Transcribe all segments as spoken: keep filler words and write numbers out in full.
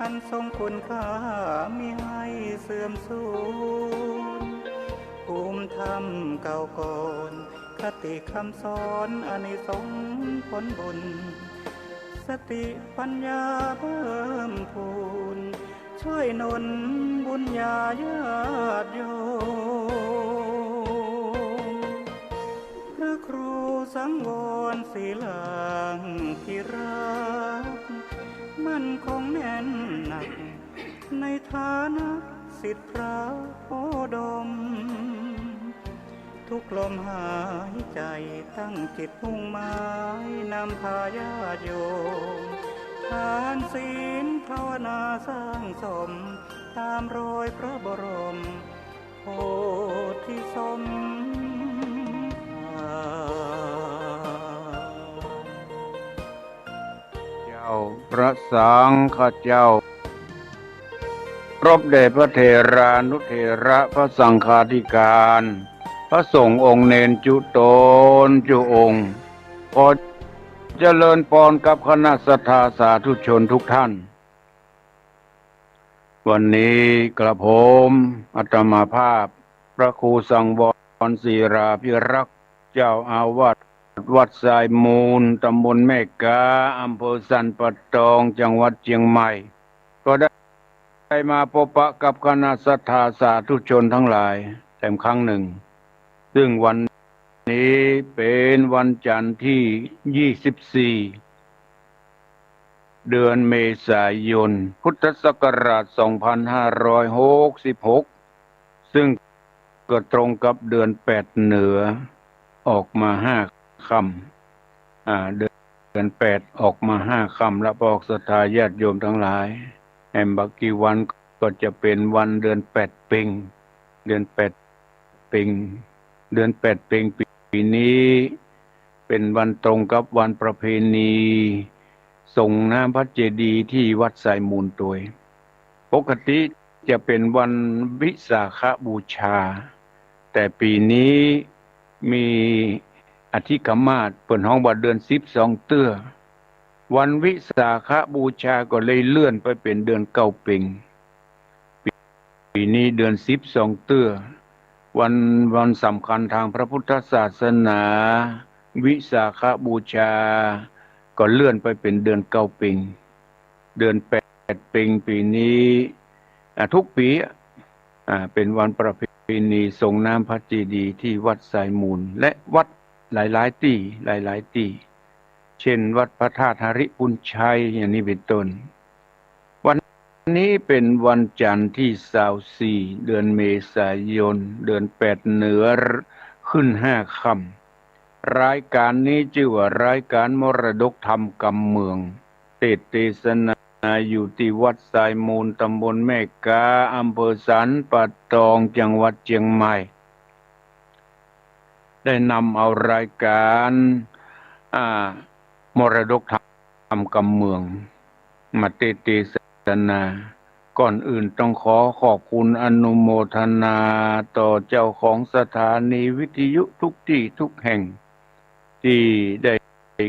นทรงคุณค่ามิให้เสื่อมสูญ ภูมิธรรมเก่าก่อน คติคำสอนอานิสงส์ผลบุญ สติปัญญาเพิ่มพูน ช่วยหนุนบุญญาญาติโยม พระครูสังวรศิลาภิรักษ์ มั่นคงแน่นหนัก ในฐานะศิษย์พระโอดม ทุกลมหายใจตั้งจิตมุ่งหมายนำพาญาติโยม ทานศีลภาวนาสร้างสม ตามรอยพระบรมโพธิสมภาร เจ้าพระสังฆเจ้า เคารพแด่พระเถรานุเถระ พระสังฆาธิการ พระสงฆ์องค์เณรจุ๊ตนจุ๊องค์ ขอเจริญพรกับคณะศรัทธาสาธุชนทุกท่าน วันนี้กระผมอาตมาภาพ พระครูสังวรศิลาภิรักษ์ เจ้าอาวาสวัดทรายมูล ตำบลแม่กา อำเภอสันป่าตอง จังหวัดเชียงใหม่ ก็ได้ ได้มาพบปะกับคณะศรัทธาสาธุชนทั้งหลายแถมครั้งหนึ่ง ซึ่งวันนี้เป็นวันจันทร์ที่ยี่สิบสี่ เดือนเมษายน พุทธศักราชสองพันห้าร้อยหกสิบหก ซึ่งก็ตรงกับเดือนแปดเหนือออกมาห้าค่ำ อ่า เดือน เดือนแปดออกมาห้าค่ำ และปอกศรัทธาญาติโยมทั้งหลาย แหมบ่กี่วันก็จะเป็นวันเดือนแปดเป็ง เดือนแปดเป็ง เดือนแปดเป็งปีนี้ เป็นวันตรงกับวันประเพณีส่งน้ำพระเจดีย์ที่วัดทรายมูลตวย ปกติจะเป็นวันวิสาขบูชา แต่ปีนี้มีอธิกมาส เปิ้นฮ้องว่าเดือนสิบสองเตื้อ วันวิสาขบูชาก็เลยเลื่อนไปเป็นเดือนเก้าเป็ง ปีนี้เดือนสิบสองเตื้อ วัน วันสำคัญทางพระพุทธศาสนา วิสาขบูชา ก็เลื่อนไปเป็นเดือนเก้าเป็ง เดือนแปดเป็งปีนี้ อ่า ทุกปี อ่า เป็นวันประเพณีส่งน้ำพระเจดีย์ที่วัดทรายมูล และวัดหลายๆ ตี้ หลายๆ ตี้ เช่น วัดพระธาตุหริภุญชัย อย่างนี้เป็นต้น วันนี้เป็นวันจันทร์ที่ซาวสี่ เดือนเมษายน เดือนแปดเหนือขึ้นห้าค่ำ รายการนี้จื้อว่ารายการมรดกธรรมกำเมือง เตสน์เตสนาอยู่ตี้วัดทรายมูล ตำบลแม่กา อำเภอสันป่าตอง จังหวัดเจียงใหม่ ได้นำเอารายการ อ่า มรดกธรรมกำเมือง มาเตสน์เตสนา ก่อนอื่นต้องขอขอบคุณอนุโมทนาต่อเจ้าของสถานีวิทยุทุกตี้ทุกแห่ง ตี้ได้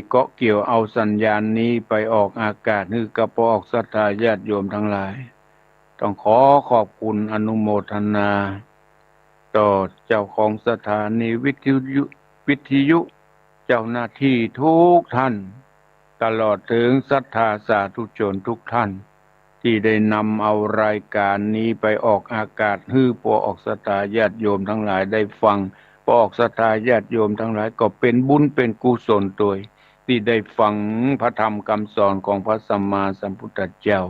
เกาะเกี่ยวเอาสัญญาณนี้ไปออกอากาศหื้อกับปอกศรัทธาญาติโยมทั้งหลาย ต้องขอขอบคุณอนุโมทนา ต่อเจ้าของสถานีวิทยุ วิทยุ เจ้าหน้าตี้ทุกท่าน ตลอดเถิงศรัทธาสาธุชนทุกท่าน ตี้ได้นำเอารายการนี้ไปออกอากาศหื้อปอกศรัทธาญาติโยมทั้งหลายได้ฟัง ปอกศรัทธาญาติโยมทั้งหลายก็เป๋นบุญเป๋นกุศลตวย ตี้ได้ฟังพระธรรมกำสอนของพระสัมมาสัมพุทธเจ้า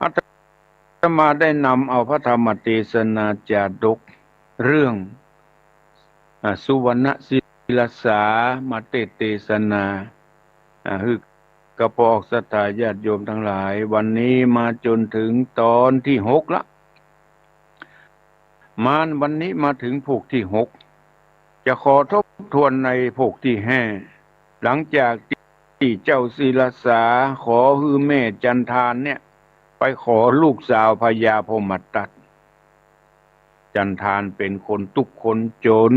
อาตมาได้นำเอาพระธรรมเตสนาจาดกเรื่อง อ่า สุวรรณศิลสา มาเตสน์เตสนา อ่า หื้อกับปอกศรัทธาญาติโยมทั้งหลาย วันนี้มาจนเถิงตอนตี้หกละ มาวันนี้มาเถิงผูกตี้หก จะขอทบทวนในผูกตี้ห้า หลังจากตี้เจ้าศิลสาขอหื้อแม่จันทานเนี่ย ไปขอลูกสาวพญาพรหมทัต จันทานเป๋นคนตุ๊กข์คนจ๋น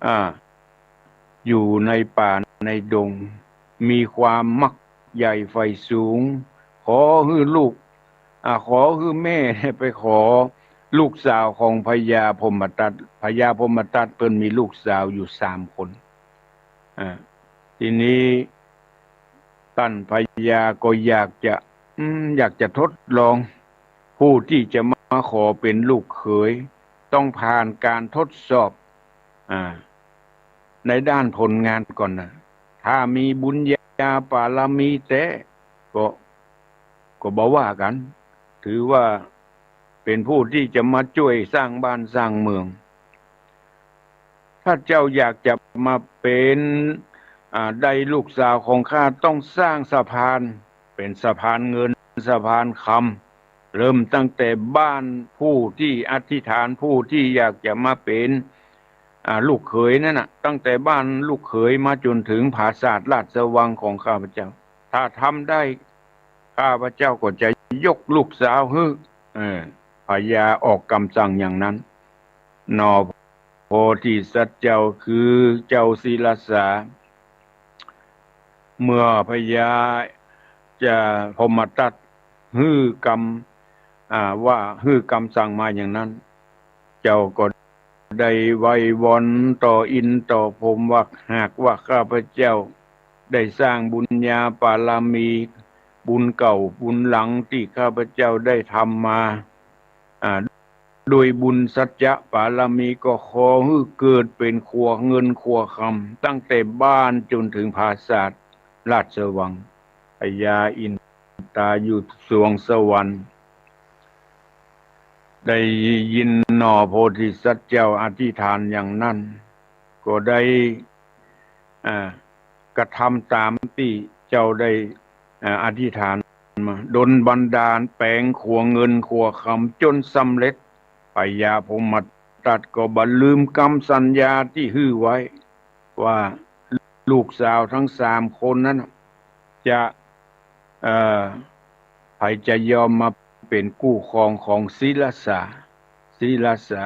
อ่า อยู่ในป่าในดง มีความมักใหญ่ใฝ่สูง ขอหื้อลูก อ่า ขอหื้อแม่ไปขอลูกสาวของพญาพรหมทัต พญาพรหมทัตเปิ้นมีลูกสาวอยู่สามคน อ่า ทีนี้ต้านพญาก็อยากจะ อืม อยากจะทดลอง ผู้ตี้จะมาขอเป๋นลูกเขย ต้องผ่านก๋านทดสอบ อ่า ในด้านผลงานก่อนนะ ถ้ามีบุญญาบารมีแต๊ก็ ก็บ่ว่ากั๋น ถือว่าเป๋นผู้ตี้จะมาจ้วยสร้างบ้านสร้างเมือง ถ้าเจ้าอยากจะมาเป๋น อ่า ได้ลูกสาวของข้า ต้องสร้างสะพาน เป๋นสะพานเงินสะพานคำ เริ่มตั้งแต่บ้านผู้ตี้อธิษฐาน ผู้ตี้อยากจะมาเป๋น อ่า ลูกเขยนั่นน่ะ ตั้งแต่บ้านลูกเขยมาจ๋นเถิงผาสาทราชวังของข้าพเจ้า ถ้าทำได้ ข้าพเจ้าก็จะยกลูกสาวหื้อ เออ พญาออกกำสั่งอย่างนั้น หน่อโพธิสัตว์เจ้าคือเจ้าศิลสา เมื่อพญาจะพรหมทัตหื้อกำ อ่า ว่าหื้อกำสั่งมาอย่างนั้น เจ้าก็ได้ไหว้วอนต่ออินทร์ต่อพรหมว่า หากว่าข้าพเจ้าได้สร้างบุญญาบารมี บุญเก่าบุญหลังตี้ข้าพเจ้าได้ทำมา อ่า โดยบุญสัจจะบารมี ก็ขอหื้อเกิดเป๋นขัวเงินขัวคำ ตั้งแต่บ้านจ๋นเถิงผาสาทราชวัง พญาอินทาอยู่สวงสวรรค์ ได้ยินหน่อโพธิสัตว์เจ้าอธิษฐานอย่างนั้น ก็ได้ อ่า กระทำต๋ามตี้เจ้าได้ อ่า อธิษฐานมา ดลบันดาลแป๋งขัวเงินขัวคำจ๋นสำเร็จ พญาพรหมทัตก็บ่ลืมกำสัญญาตี้หื้อไว้ ว่าลูกสาวทั้งสามคนนั้นน่ะ จะ เอ่อ ใผจะยอมมาเป๋นกู้ครองของศิลสา ศิลสา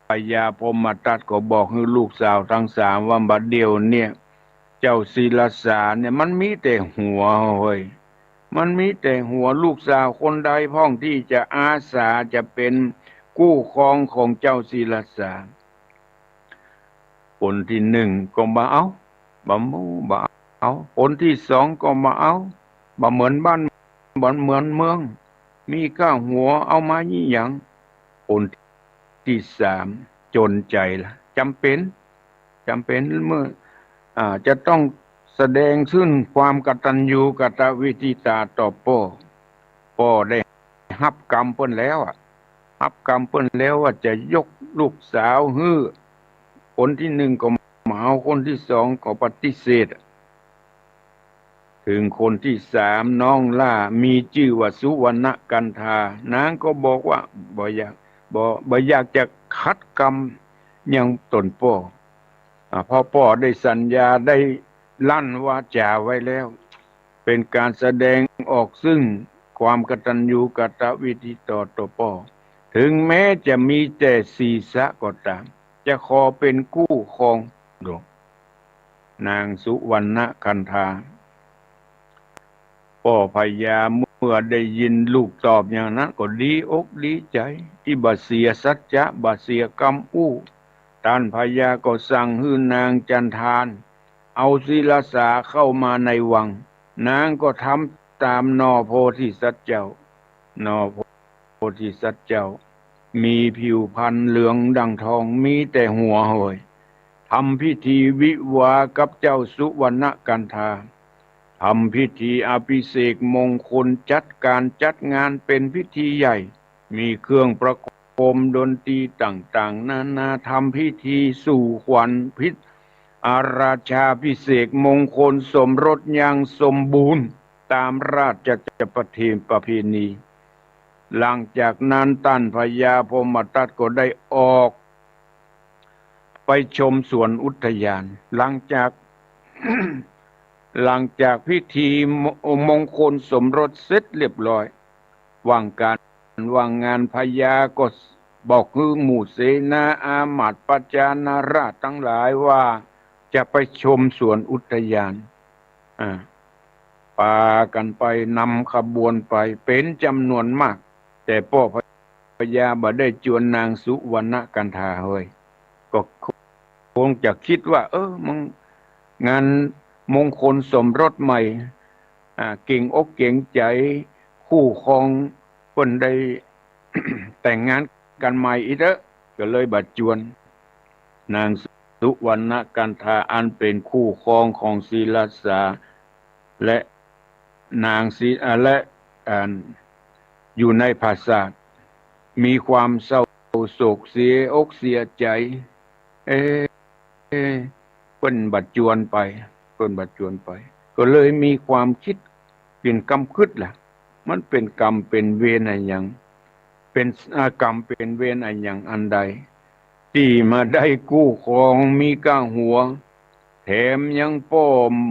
พญาพรหมทัตก็บอกหื้อลูกสาวทั้งสามว่า บัดเดี๋ยวเนี่ย เจ้าศิลสาเนี่ยมันมีแต่หัวเฮ้ย มันมีแต่หัว ลูกสาวคนใดพ่องตี้จะอาสาจะเป๋นกู้ครองของเจ้าศิลสา คนตี้นึ่งก็บ่เอา บ่มู้ บ่เอา คนตี้สองก็บ่เอา บ่เหมือนบ้าน บ่เหมือนเมือง มีก้าหัว เอามายี่หยัง คนตี้สามจ๋นใจ๋ละ จ๋ำเป๋น จ๋ำเป๋นเมื่อ อ่า จะต้องแสดงซึ่งความกตัญญูกตเวทิตาต่อป้อ ป้อได้ฮับกำเปิ้นแล้วอะ ฮับกำเปิ้นแล้วว่าจะยกลูกสาวหื้อ คนตี้นึ่งก็บ่เอา คนตี้สองก็ปฏิเสธ เถิงคนตี้สาม น้องหล้า มีจื้อว่าสุวรรณกันธา นางก็บอกว่าบ่อยาก บ่ บ่อยากจะขัดกำหยังต๋นป้อ อ่า เพราะป้อได้สัญญา ได้ลั่นวาจ๋าไว้แล้ว เป๋นก๋านแสดงออกซึ่งความกตัญญูกตเวทิตาต่อป้อ เถิงแม้จะมีแต่ศีรษะก็ต๋าม จะขอเป๋นกู้ครอง นางสุวรรณกันธา ป้อพญาเมื่อได้ยินลูกตอบอย่างนั้นก็ดีอกดีใจ๋ ตี้บ่เสียสัจจะ บ่เสียกำอู้ ต้านพญาก็สั่งหื้อนางจันทาน เอาศิลสาเข้ามาในวัง นางก็ทำต๋ามหน่อโพธิสัตว์เจ้า หน่อโพธิสัตว์เจ้า มีผิวพรรณเหลืองดั่งทอง มีแต่หัวเฮ้ย ทำพิธีวิวาห์กับเจ้าสุวรรณกันธา ทำพิธีอภิเษกมงคล จัดก๋านจัดงานเป๋นพิธีใหญ่ มีเครื่องประโคมดนตรีต่างๆ นานา ทำพิธีสู่ขวัญพิ อาราชาภิเษกมงคลสมรสอย่างสมบูรณ์ต๋ามราชประเพณี หลังจากนั้นต้านพญาพรหมทัตก็ได้ออกไปชมสวนอุทยาน หลังจาก หลังจากพิธีมงคลสมรสเสร็จเรียบร้อย ว่างก๋านว่างงาน พญาก็บอกหื้อหมู่เสนาอามาตย์ประชานาราษฎร์ตังหลายว่าจะไปชมสวนอุทยาน อ่า ปากั๋นไป นำขบวนไปเป๋นจ๋ำนวนมาก แต่ป้อพญาบ่ได้จวนนางสุวรรณกันธาเฮย ก็คงจะกึ๊ดว่า เออ มันงานมงคลสมรสใหม่ อ่า เก๋งอกเก๋งใจ๋ คู่ครองเปิ้นได้ แต่งงานกั๋นใหม่อีกเต๊อะ ก็เลยบ่จวน นางสุวรรณกันธาอันเป๋นคู่ครองของศิลสา และนางศิ อ่า และ อ่า อยู่ในผาสาท มีความเศร้าโศกเสียอกเสียใจ๋ เอ๊ะ เปิ้นบ่จวนไป เปิ้นบ่จวนไป ก็เลยมีความกึ๊ด เป๋นกำกึ๊ดล่ะ มันเป๋นกรรมเป๋นเวรอะหยัง เป๋น อ่า กรรมเป๋นเวรอะหยังอันใด ตี้มาได้คู่ครองมีก้าหัว แถมยังป้อ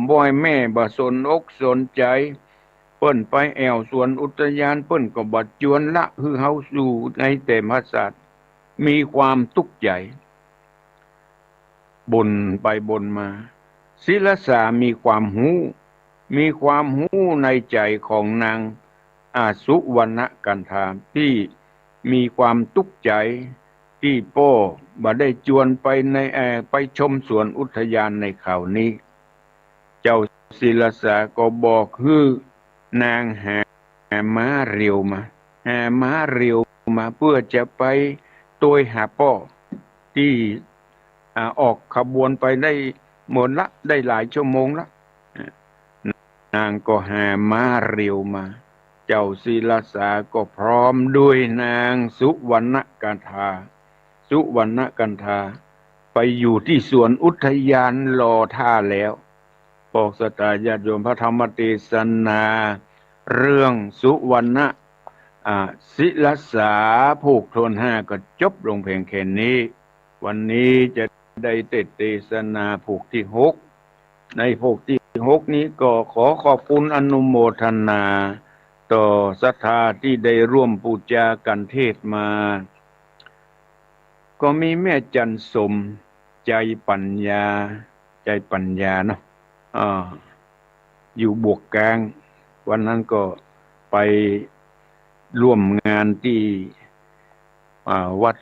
บ่ แม่บ่สนอกสนใจ๋ เปิ้นไปแอ่วสวนอุทยาน เปิ้นก็บ่จวนละ หื้อเฮาอยู่ในแต่ผาสาท มีความตุ๊กข์ใจ๋ บ่นไปบ่นมา ศิลสามีความฮู้ มีความฮู้ในใจ๋ของนาง อ่า สุวรรณกันธาตี้มีความตุ๊กข์ใจ๋ ตี้ป้อบ่ได้จวนไปใน เอ่อ ไปชมสวนอุทยานในคราวนี้ เจ้าศิลสาก็บอกหื้อนางหาม้าเรียวมา หาม้าเรียวมาเปื้อจะไปตวยหาป้อ ตี้ อ่า ออกขบวนไปได้หมดละ ได้หลายชั่วโมงละ อ่า นางก็หาม้าเรียวมา เจ้าศิลสาก็พร้อมด้วยนางสุวรรณกันธา สุวรรณกันธา ไปอยู่ตี้สวนอุทยานรอท่าแล้ว ปอกศรัทธาญาติโยม พระธรรมเตสนา เรื่องสุวรรณ อ่า ศิลสา ผูกถ้วนห้าก็จบลงเพียงแค่นี้ วันนี้จะได้เตสน์เตสนาผูกตี้หก ในผูกตี้หกนี้ก็ขอขอบคุณอนุโมทนา ต่อศรัทธาตี้ได้ร่วมปู๋จากั๋นเทศน์มา ก็มีแม่จันทร์สม ใจ๋ปั๋ญญา ใจ๋ปั๋ญญาเนาะ อ่า อยู่บวกกลาง วันนั้นก็ไปร่วมงานตี้ อ่า วัด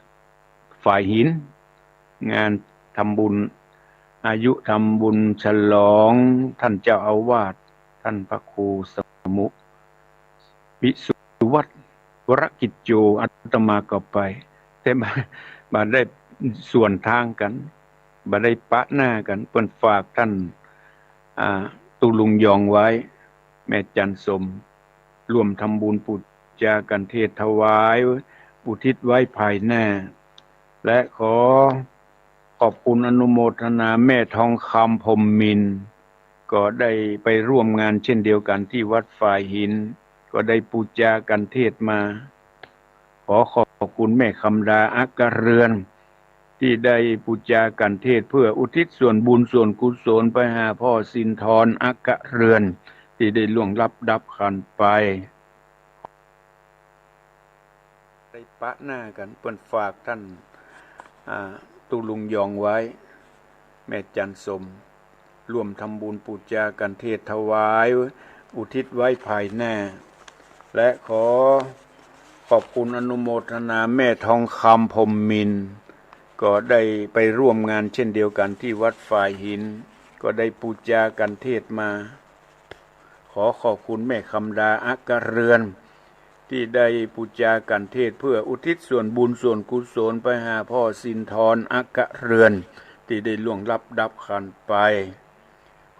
ฝายหิน งานทำบุญอายุ ทำบุญฉลองต้านเจ้าอาวาส ต้านพระครูสมุ วิสุวัฒน์ วรกิจโจ อาตมาก็ไป แต่บ่ บ่ได้สวนตางกั๋น บ่ได้ปะหน้ากั๋น เปิ้นฝากต้าน อ่า ตุ๊ลุงยองไว้ แม่จันทร์สม ร่วมทำบุญปู๋จากั๋นเทศน์ถวาย อุทิศไว้ภายหน้า และขอขอบคุณอนุโมทนาแม่ทองคำ พรหมมินทร์ ก็ได้ไปร่วมงานเช่นเดียวกั๋นตี้วัดฝายหิน ก็ได้ปู๋จากั๋นเทศน์มา ขอขอบคุณแม่คำดา อัครเรือน ตี้ได้ปู๋จากั๋นเทศน์เปื้ออุทิศส่วนบุญส่วนกุศลไปหาป้อสินทร อัครเรือน ตี้ได้ล่วงลับดับขันธ์ไป ได้ปะหน้ากั๋น เปิ้นฝากต้าน อ่า ตุ๊ลุงยองไว้ แม่จันทร์สม ร่วมทำบุญปู๋จากั๋นเทศน์ถวาย อุทิศไว้ภายหน้า และขอขอบคุณอนุโมทนาแม่ทองคำ พรหมมินทร์ ก็ได้ไปร่วมงานเช่นเดียวกั๋นตี้วัดฝายหิน ก็ได้ปู๋จากั๋นเทศน์มา ขอขอบคุณแม่คำดา อัครเรือน ตี้ได้ปู๋จากั๋นเทศน์เปื้ออุทิศส่วนบุญส่วนกุศลไปหาป้อสินทร อัครเรือน ตี้ได้ล่วงลับดับขันธ์ไป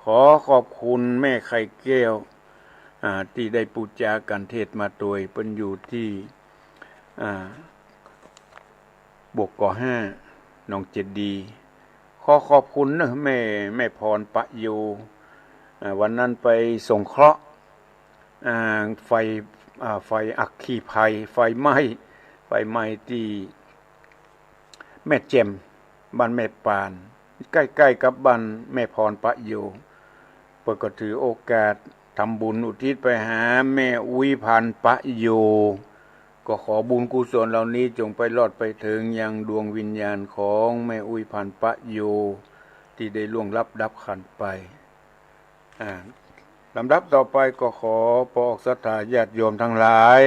ขอขอบคุณแม่ไข่แก้ว อ่า ตี้ได้ปู๋จากั๋นเทศน์มาตวย เปิ้นอยู่ตี้ อ่า บกกห้า หนองเจดีย์ ขอขอบคุณเนอะ แม่ แม่พรปะโย อ่า วันนั้นไปสงเคราะห์ อ่า ไฟ อ่า ไฟอัคคีภัย ไฟไหม้ ไฟไหม้ตี้แม่แจ่ม บ้านแม่ปาน ใก้ๆ กับบ้านแม่พรปะโย เปิ้นก็ถือโอกาสทำบุญอุทิศไปหาแม่อุ๊ยพรปะโย ก็ขอบุญกุศลเหล่านี้จงไปรอดไปเถิงยังดวงวิญญาณของแม่อุ๊ยพรปะโย ตี้ได้ล่วงลับดับขันธ์ไป อ่า ลำดับต่อไปก็ขอปออกศรัทธาญาติโยมทั้งหลาย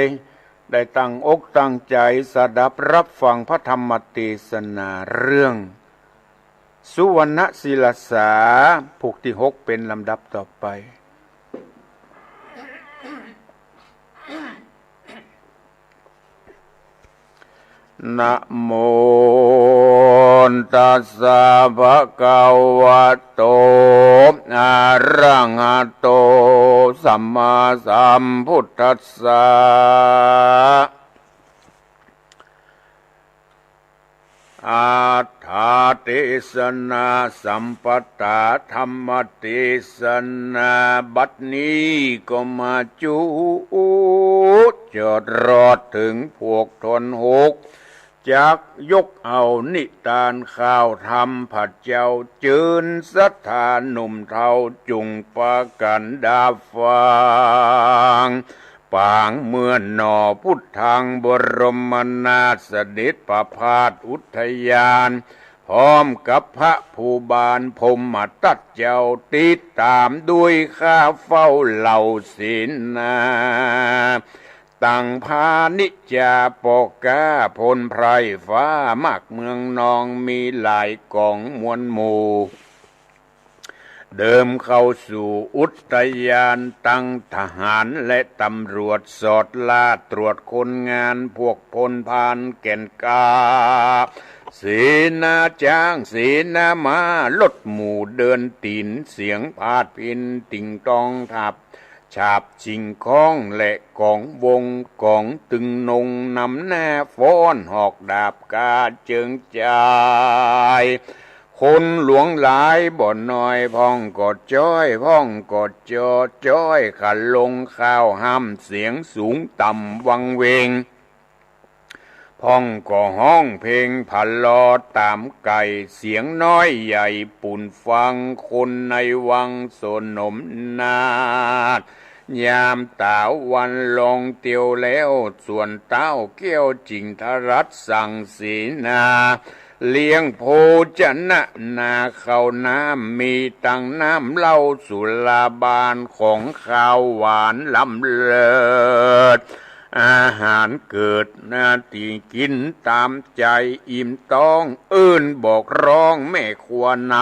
ได้ตั้งอกตั้งใจ๋สดับรับฟังพระธรรมเตสนาเรื่อง สุวรรณศิลสา ผูกตี้หก เป๋นลำดับต่อไป นะโมตัสสะภะคะวะโต อะระหะโต สัมมาสัมพุทธัสสะ อัฏฐเตสนาสัมปัตตา ธรรมเตสนา บัดนี้ก็มาจุ จดรอดเถิงพวกท่อนหก จักยกเอานิตานข่าวธรรมพระเจ้า เจิญศรัทธาหนุ่มเฒ่าจุ่งปากั๋นดาฟัง ปางเมื่อหนอพุทธังบรมนาถเสด็จประพาสอุทยาน พร้อมกับพระภูบาลพรหมทัตเจ้า ติดต๋ามด้วยข้าเฝ้าเหล่าเสนา ตังพาณิจจาป้อก๊าพลไพร่ฟ้ามากเมืองนอง มีหลายก๋องมวลหมู่ เดิมเข้าสู่อุทยาน ตังทหารและตำรวจสอดราชตรวจคนงาน พวกพลพรานแก่นกล้า เสนาจ๊าง เสนาม้า รถหมู่เดินตี๋น เสียงพาดพิณติ่งตองทับ ฉาบสิ่งของและก๋องวง ก๋องตึงนง นำหน้าฟ้อนหอกดาบกาเจิงจาย คนหลวงหลายบ่น้อย พ่องก็จ๊อย พ่องก็จอ จ๊อยขะลงข้าวห้ำ เสียงสูงต่ำวังเวง พ่องก็ฮ้องเพลงผะลอต๋ามไก่ เสียงน้อยใหญ่ปูนฟัง คนในวังสนมนาถ ยามต๋าวันลงเตียวแล้ว ส่วนต้าวแก้วจิ่งทรัสสั่งเสนา เลี้ยงโภชนะนาข้าวน้ำ มีตังน้ำเหล้าสุราบานของคาวหวานล้ำเลิศ อาหารเกิดนาตี้กิ๋นต๋ามใจ๋ อิ่มต๊องเอิ้นบอกร้องแม่ครัวใน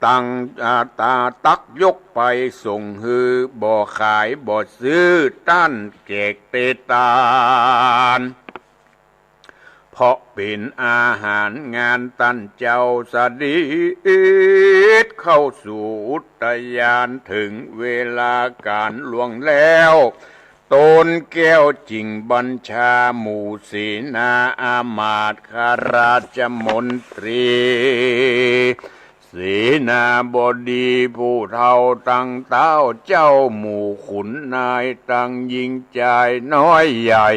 ตัง อ่า ตาตักยกไปส่งหื้อ บ่ขายบ่ซื้อ ต้านแจกเตตาน เพราะเป๋นอาหารงาน ต้านเจ้าเสด็จเข้าสู่อุทยาน เถิงเวลาก๋านล่วงแล้ว ต๋นแก้วจิ่งบัญชาหมู่เสนาอามาตย์ข้าราชมนตรี เสนาบดีผู้เฒ่าตังต้าว เจ้าหมู่ขุนนายตังญิงจายน้อยใหญ่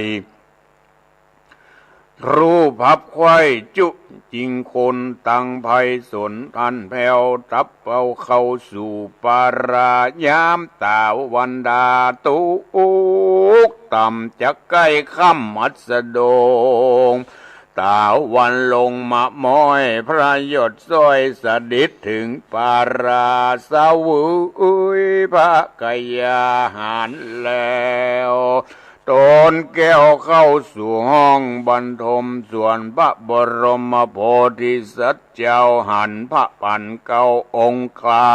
ฮู้ผับใค่จุจิ่งคนตังไพศาล ต้านแผ้วตับเอาเข้าสู่ปารายามต๋าวันดาตุ๊กต่ำ จะใก้ค่ำอัสดง ต๋าวันลงมาม้อยพระยศช่อย เสด็จเถิงปาราเสวยพระกยาหารแล้ว ต๋นแก้วเข้าสู่ห้องบรรทม ส่วนพระบรมโพธิสัตว์เจ้าหันพระปั๋นเก้าองค์คลา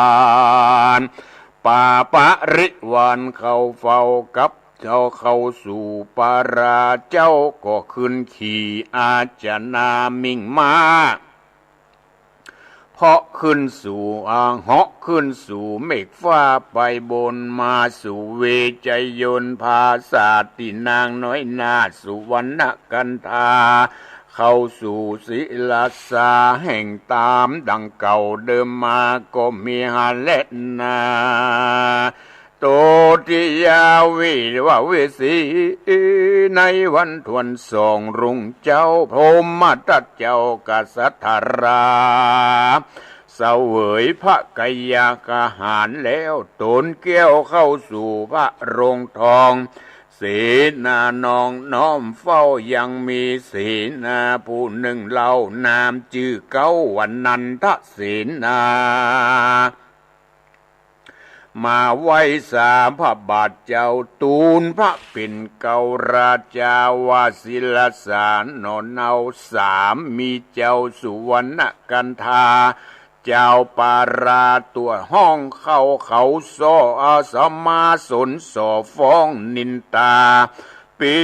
น ปาปริวารเข้าเฝ้ากับเจ้าเข้าสู่ปารา เจ้าก็ขึ้นขี่อาชนามิ่งม้า เพาะขึ้นสู่ อ่า เหาะขึ้นสู่เมฆฟ้าไปบน มาสู่เวชยนต์ผาสาทตี้นางน้อยนาถสุวรรณกันธา เข้าสู่ศิลสาแห่งต๋ามดังเก่าเดิมมาก็มีหั้นแลนา โตติยาวิวเวสี ในวันถ้วนสองรุ่งเจ๊า พรหมทัตเจ้ากษัตรา เสวยพระกยาหารแล้ว ต๋นแก้วเข้าสู่พระโรงทอง เสนาน้องน้อมเฝ้ายังมีเสนาผู้นึ่งเล่า นามจื้อเก๊าว่านันทเสนา มาไหว้สาพระบาทเจ้า ตูลพระเป๋นเกล้าราชาวาสิลสา หน่อเนาสามีเจ้าสุวรรณกันธา เจ้าปาราตั๋วห้องเข้าเขาซ้อ อาสมาสนส่อฟ้องนินตา เป๋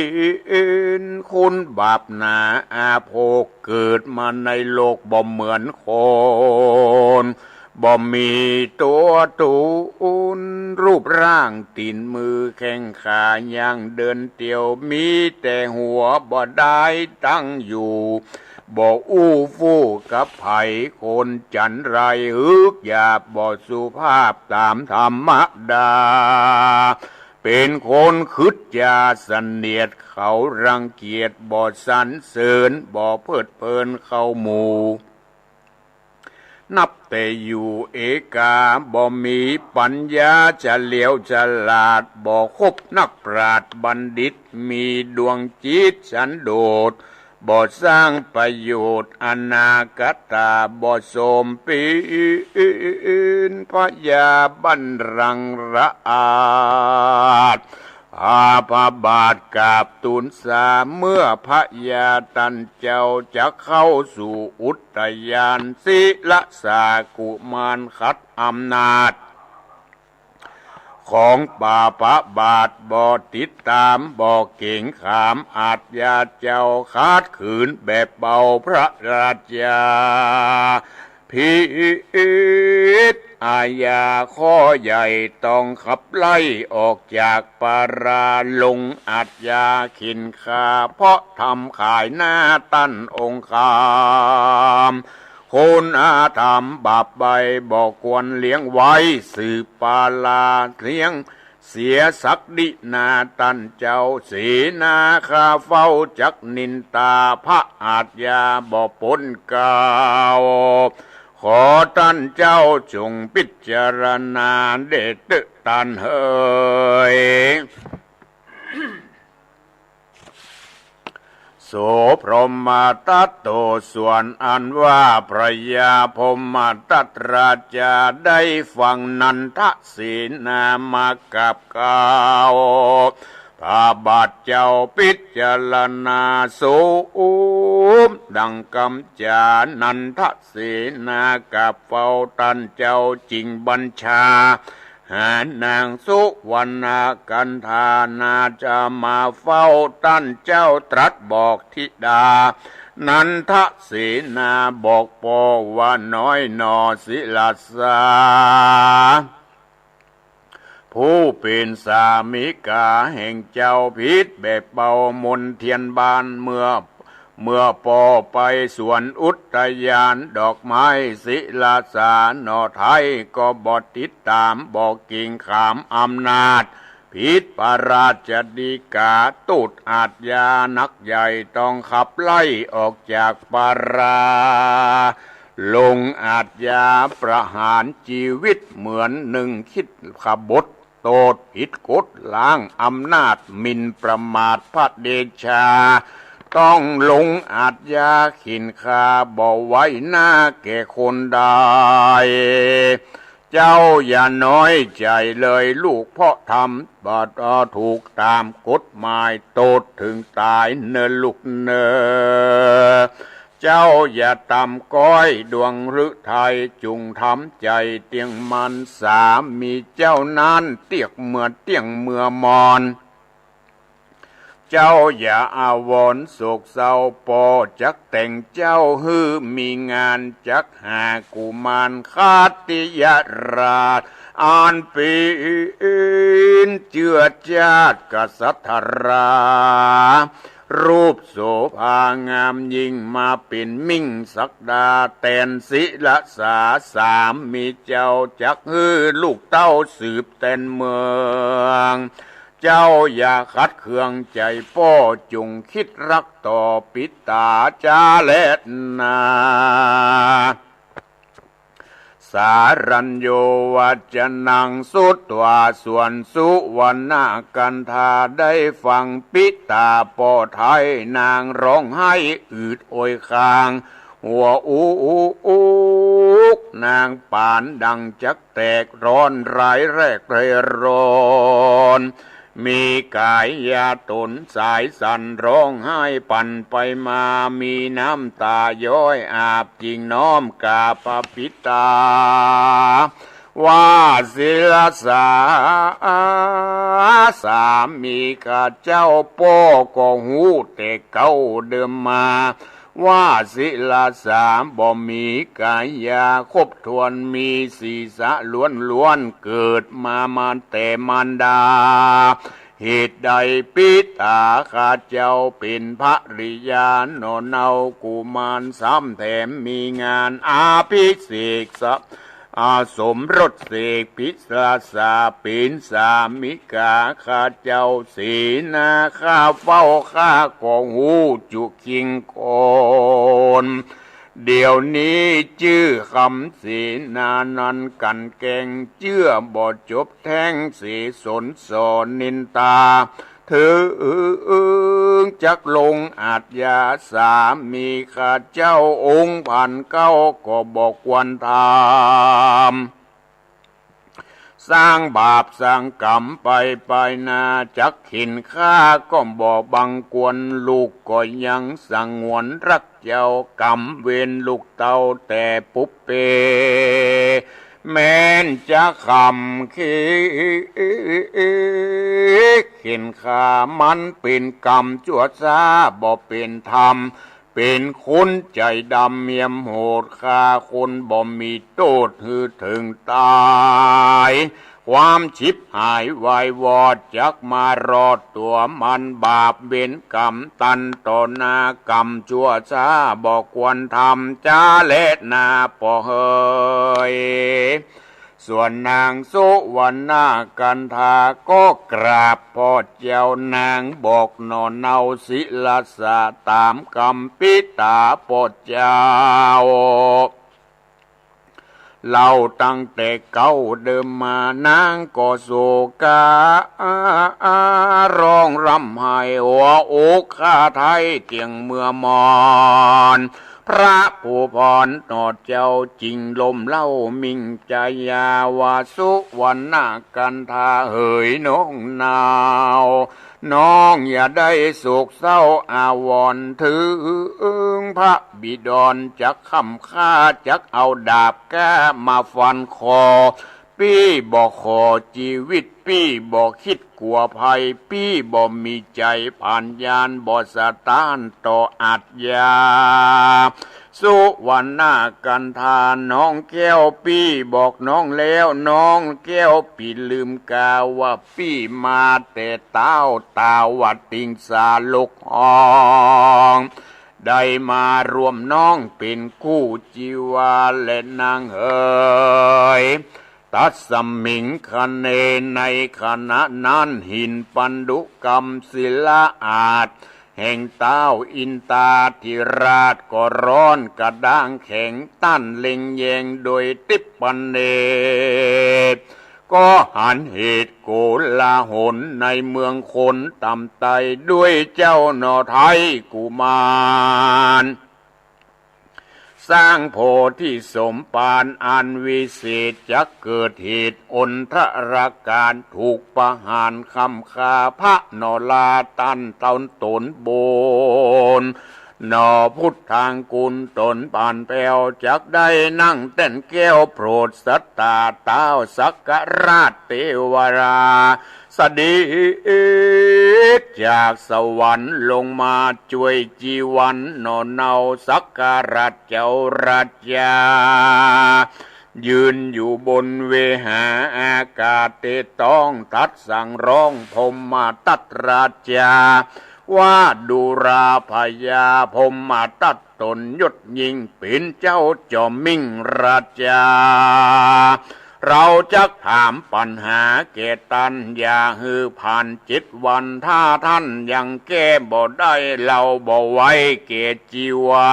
นคนบาปหนา อาโภคเกิดมาในโลกบ่เหมือนคน บ่มีตั๋วตูน รูปร่างตี๋นมือแข้งขา ย่างเดินเตียว มีแต่หัวบ่ได้ตั้งอยู่ บ่อู้ฟู่กับใผ คนจันไร หึกหยาบบ่สุภาพต๋ามธรรมดา เป๋นคนขึดจ๋าเสนียด เขารังเกียจ บ่สรรเสริญ บ่เพลิดเพลินเข้าหมู่ นับแต่อยู่เอกา บ่มีปัญญาเฉลียวฉลาด บ่คบนักปราชญ์บัณฑิต มีดวงจิตสันโดษ บ่สร้างประโยชน์อนาคตา บ่สมเป๋นพญาบัลลังก์ละอาจ อาพระบาทกราบตูลสา เมื่อพญาต้านเจ้าจักเข้าสู่อุทยาน สิลสากุมารขัดอำนาจ ของปาพระบาท บ่ติดต๋าม บ่เก๋งขาม อาชญาเจ้าขัดขืนแบบเบา พระราชาผิดอาญาข้อใหญ่ ต้องขับไล่ออกจากปารา ลงอาชญาเข่นฆ่า เพราะธรรมขายหน้าต้านองค์คาม คุณธรรมบาปใบ้ บ่ควรเลี้ยงไว้สืบปารา เสี้ยงเสียศักดินาต้านเจ้า เสนาข้าเฝ้าจักนินตา พระอาชญาบ่ป๊นเกล้า ขอต้านเจ้าจงพิจารณาเด้อเต๊อะต้านเหย โสพรหมทัตโต ส่วนอันว่าพญาพรหมทัตราชาได้ฟังนันทเสนามากราบเกล้าพระบาทเจ้า พิจารณาโสมดังกำจา นันทเสนากราบเฝ้าต้านเจ้าจึงบัญชา หานางสุวรรณกันธานาจะมาเฝ้าต้านเจ้า ตรัสบอกธิดา นันทเสนาบอกป้อว่า น้อยหน่อสิลสา ผู้เป๋นสามิกาแห่งเจ้า ผิดแบบเบามนเทียนบาน เมื่อ เมื่อป้อไปสวนอุทยานดอกไม้ สิลสาหน่อไทยก็บ่ติดต๋าม บ่เก๋งขามอำนาจ ผิดพระราชฎีกา โต้ษอาชญานักใหญ่ ต้องขับไล่ออกจากปารา ลงอาชญาประหารจีวิต เหมือนหนึ่งคิดขบถ โต้ษผิดกฎ ล้างอำนาจ หมิ่นประมาทพระเดชา ต้องลงอาชญาเข่นฆ่า บ่ไว้หน้าแก่คนใด เจ้าอย่าน้อยใจ๋เลยลูก เพราะทำบ่ถูกต๋ามกฎหมาย โต้ษเถิงต๋ายเน่อลูกเน่อ เจ้าอย่าต่ำก้อยดวงฤทัย จุ่งทำใจ๋เตี้ยงมั่น สามีเจ้านั้นเตี้ยกเมื่อเตี้ยงเมื่อมอน เจ้าอย่าอาวรณ์โศกเศร้า ป้อจักแต่งเจ้าหื้อมีงาน จักหากุมารขัตติยราช อันเป๋นเจื้อจาติกษัตรา รูปโสภางามยิ่ง มาเป๋นมิ่งศักดาแตนสิลสา สามีเจ้าจักหื้อลูกเต้าสืบแตนเมือง เจ้าอย่าขัดเคืองใจ๋ป้อ จุ่งคิดรักต่อปิต๋าจาแลนา สารัญโญวัจจนังสุตวา ส่วนสุวรรณกันธาได้ฟังปิต๋าป้อไท้ นางฮ้องไห้อืดโอยคาง หัวอุกนางป๋านดังจักแตก ร้อนร้ายแรกเร่ร้อน มีก๋ายต๋นสายสั่นร้องไห้ปั่นไปมา มีน้ำต๋าย้อยอาบจิ่งน้อมกราบพระปิตา ว่า ศิลสา สามีข้าเจ้าป้อก็ฮู้แต่เก๊าเดิมมา ว่า ศิลสา บ่มีก๋ายาครบถ้วน มีศีรษะล้วนๆ เกิดมามาแต่มารดา เหตุใดปิตาข้าเจ้าเป๋นภริยาหน่อเนากุมาร ซ้ำแถมมีงานอภิเษกสะ อาสมรสเสก ศิลสาเป๋นสามิกาข้าเจ้า เสนาข้าเฝ้าข้าก็ฮู้จุคิงคน เดี๋ยวนี้จื้อคำเสนานั้นกลั่นแกล้ง เจื้อบ่จบแท้ง เสสนส่อนินทา เถิงจักลงอาชญา สามีข้าเจ้าองค์พันเก้าก็บ่ควรทำ สร้างบาปสร้างก๋รรมไปไปหน้า จักเข็นฆ่าก็บ่บังควร ลูกก็ยังสงวนฮักเจ้า ก๋รรมเวรลูกเต้าแต่ปุพเป แม้นจะคำเข็นฆ่ามันเป๋นก๋รรมชั่วช้า บ่เป๋นธรรม เป๋นคนใจ๋ดำเยี่ยมโหด ฆ่าคนบ่มีโต้ษหื้อเถิงต๋าย ความฉิบหายวายวอดจักมารอดตั๋วมัน บาปเวรก๋รรมตันต่อหน้า ก๋รรมชั่วช้าบ่ควรทำ จ๊าแลนาป้อเหย ส่วนนางสุวรรณกันธาก็กราบป้อเจ้า นางบอกหน่อเนาศิลสา ต๋ามกำปิตาป้อเจ้า เล่าตั้งแต่เก๊าเดิมมา นางก็โศกา ร้องร่ำไห้ หัวอกข้าไท้เตียงเมื่อมอน พระผู้พรหน่อเจ้าจึงลมเล่ามิ่งจายาว่า สุวรรณกันธาเหยน้องนาว น้องอย่าได้โศกเศร้าอาวรณ์ เถิงพระบิดรจักค่ำค่า จักเอาดาบก้ามาฟันคอ ปี้บ่ขอจีวิต ปี้บ่คิดกั๋วภัย ปี้บ่มีใจ๋ผานญาณ บ่สะต้านต่ออาชญา สุวรรณกันธาน้องแก้ว ปี้บอกน้องแล้ว น้องแก้วปี้ลืมกาว่า ปี้มาแต่ต้าวตาวติงสาลกห้อง ได้มาร่วมน้องเป๋นคู่จีวาแลนางเหย ตัสมิงคเน ในขณะนั้นหินปันดุกำศิลาอาสน์แห่งต้าวอินตาธิราชก็ร้อนกระด้างแข็ง ต้านเล็งแยงโดยติปเนตร ก็หันเหตุโกลาหลในเมืองคนต่ำไต ด้วยเจ้าหน่อไท้กุมาร สร้างโพธิสมภารอันวิเศษ จักเกิดเหตุอนทรกาล ถูกประหารค่ำฆ่า พระนราต้านต๋นต๋นบน หน่อพุทธังกุณต๋นปานแผ้ว จักได้นั่งแต้นแก้วโผดสัตตา ต้าวสักกราชเตวรา เสด็จจากสวรรค์ลงมาจ้วยจีวันหน่อเนาสักกราชเจ้าราชา ยืนอยู่บนเวหาอากาศเตต้องตัดสั่งร้องพรหมทัตราชา ว่าดูราพญาพรหมทัตต๋นยศยิ่งเป๋นเจ้าจอมมิ่งราชา เราจักถามปัญหาแก่ต้าน อย่าหื้อผ่านเจ็ดวัน ถ้าต้านยังแก้บ่ได้ เราบ่ไว้แก่จีวา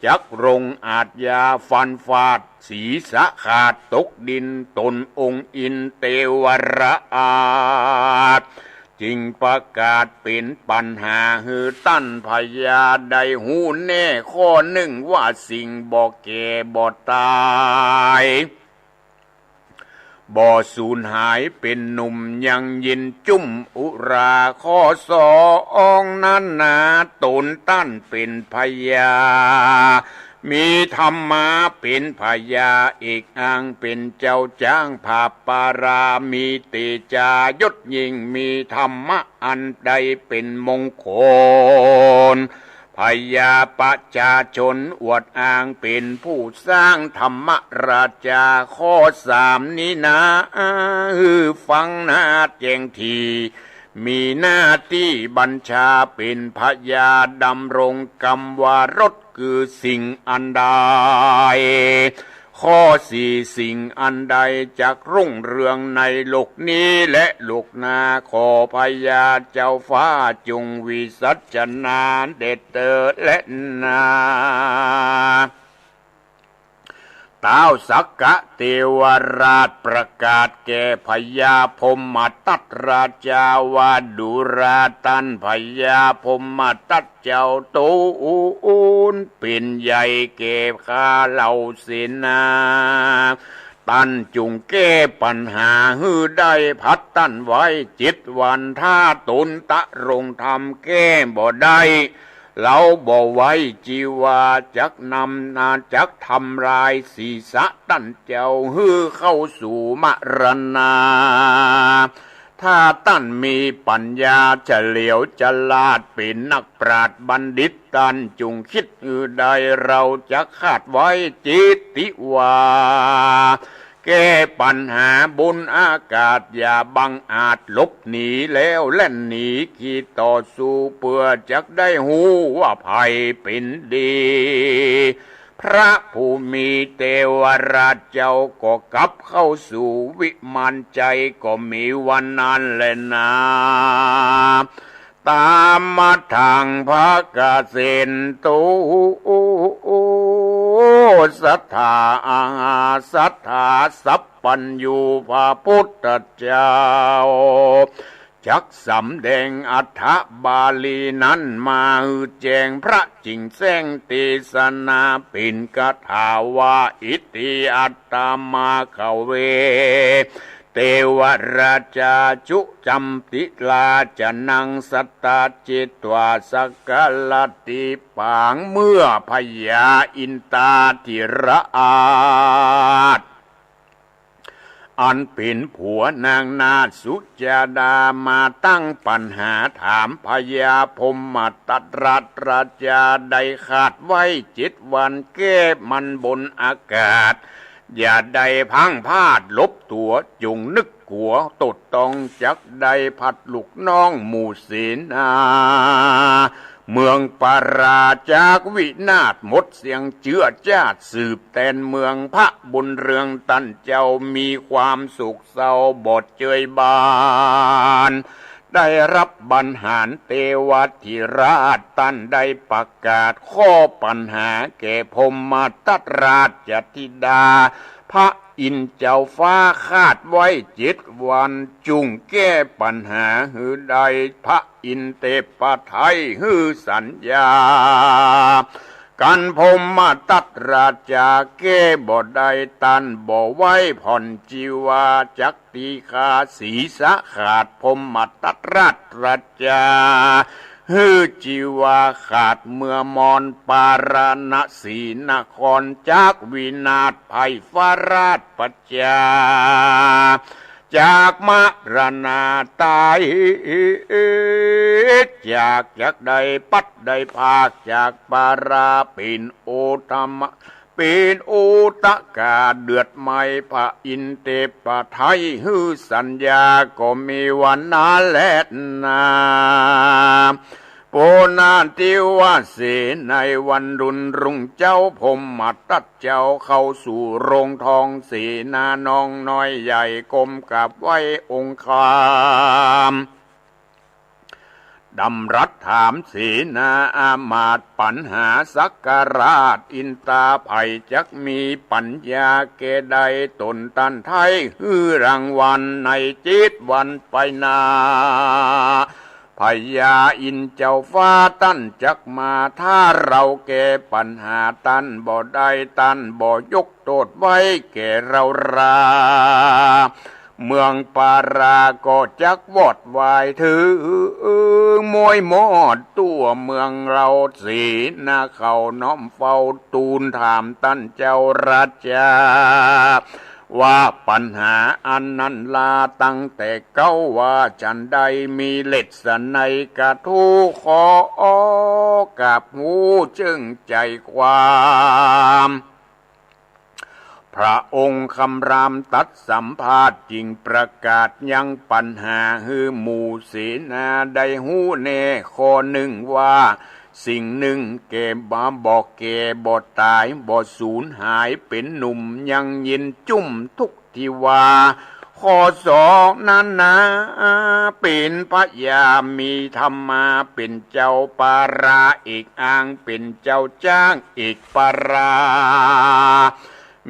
จักลงอาชญาฟันฟาดศีรษะขาดตกดิน ต๋นองค์อินเตวราช จึงประกาศเป๋นปัญหาหื้อต้านพญาได้ฮู้แน่ข้อนึ่งว่าสิ่งบ่แก่บ่ต๋าย บ่สูญหายเป๋นหนุ่มยังเย็นจุ้มอุรา ข้อสองนั้นนา ต๋นต้านเป๋นพญา มีธรรมาเป๋นพญา เอกอ้างเป๋นเจ้าจ๊าง ผาบปารามีเตจายศยิ่ง มีธรรมะอันใดเป๋นมงคล พญาประชาชนอวดอ้างเป๋นผู้สร้าง ธรรมราชา ข้อสามนี้นา หื้อฟังนาแจ้งที มีหน้าตี้บัญชาเป๋นพญา ดำรงกำวารสคือสิ่งอันใด ข้อสี่ สิ่งอันใดจักรุ่งเรืองในโลกนี้และโลกหน้า ขอพญาเจ้าฟ้าจงวิสัชนาแด่เตอแลนา ท้าวสักกะเตวราชประกาศแก่พญาพรหมทัตราชาว่า ดูราต้านพญาพรหมทัตเจ้า ต๋นเป๋นใหญ่แก่ข้าเหล่าเสนา ต้านจุ่งแก้ปัญหาหื้อได้ ผัดต้านไว้เจ็ดวัน ถ้าต๋นตรงธรรมแก้บ่ได้ เฮาบ่ไว้จีวา จักนำนา จักทำลายศีรษะต้านเจ้าหื้อเข้าสู่มรณา ถ้าต้านมีปัญญาเฉลียวฉลาด เป๋นนักปราชญ์บัณฑิต ต้านจุ่งคิดหื้อได้ เฮาจักคาดไว้เจติวา แก้ปัญหาบนอากาศ อย่าบังอาจหลบหนีแล้วแล่นหนี คิดต่อสู้เปื้อจักได้ฮู้ว่าใผเป๋นดี พระผู้มีเตวราชเจ้าก็กลับเข้าสู่วิมานชัย ก็มีวันนั้นแลนา ตามมาทังภะกะเสนโต สัตถาอาหาสัตถาสัพพัญญู พระพุทธเจ้า จักสำแดงอัฏฐบาลีนั้นมาหื้อแจ้ง พระจึ่งแสดงเตสนาเป๋นคาถาว่า อิติอัตตมาคะเว เตวราชาจุจัมติลา จนังสัตตาจิตวา สักกะละติปัง เมื่อพญาอินทาธิราช อันเป๋นผัวนางนาถสุชาดามาตั้งปัญหาถามพญาพรหมทัตราชา ได้คาดไว้เจ็ดวัน แก้มันบนอากาศ อย่าได้พลั้งพลาดหลบตั๋ว จุ่งนึกกั๋วตดต้อง จักได้พัดลูกน้องหมู่เสนา เมืองปาราจากวินาศหมดเสี้ยงเจื้อจ้าด สืบแตนเมือง พระบุญเรืองต้านเจ้ามีความโศกเศร้าบ่เจยบาน ได้รับบัญหารเตวาธิราช ต้านได้ประกาศข้อปัญหาแก่พรหมทัตราชธิดา พระอินทร์เจ้าฟ้าคาดไว้เจ็ดวัน จุ่งแก้ปัญหาหื้อได้ พระอินทร์เตปะไทยหื้อสัญญา กันพรหมทัตราชาแก้บ่ได้ ต้านบ่ไว้ผ่อนจีวา จักตีข้าศีรษะขาด พรหมทัตราชาหื้อจีวาขาด เมืองมอนปาราณสีนครจากวินาศภัยฟ้าราชปัจจา จากมรณาตาย จาก จักได้พัดได้พรากจากปารา เป๋นโอตมะ เป๋นโอตกาเดือดไหม้ พระอินทร์เตปะไทยหื้อสัญญา ก็มีวันนั้นแลนา ปุณณทิวาเส ในวันรุ่นรุ่งเจ๊า พรหมทัตเจ้าเข้าสู่โรงทองเสนา น้องน้อยใหญ่ก้มกราบไหว้องค์คาม ดำรัสถามเสนาอามาตย์ปัญหาสักราชอินตา ใผจักมีปั๋ญญาแก่ได้ต๋นต้านไท้ หื้อรางวัลในเจ็ดวันไปหน้า พญาอินทร์เจ้าฟ้าต้านจักมา ถ้าเฮาแก้ปัญหาต้านบ่ได้ ต้านบ่ยกโต้ษไว้แก่เฮารา เมืองปาราก็จักวอดวาย เถิงม้วยมอดตั๋วเมืองเฮา เสนาเขาน้อมเฝ้าทูลถามต้านเจ้าราชา ว่าปัญหาอันนั้นลาตั้งแต่เก๊าว่าฉันใด มีเหตุไฉนกระทู้ ขอกราบฮู้เจิ่งใจ๋ความ พระองค์คำรามตรัสสัมภาษณ์ จึงประกาศยังปัญหาหื้อหมู่เสนาได้ฮู้แน่ ข้อนึ่งว่า สิ่งนึ่งแก่บ่ บ่แก่ บ่ต๋าย บ่สูญหาย เป๋นหนุ่มยังเย็นจุ่มทุกทีวา ข้อสองนั้นนา เป๋นพญามีธรรมาเป๋นเจ้า ปาราเอกอ้างเป๋นเจ้า จ๊างเอกปารา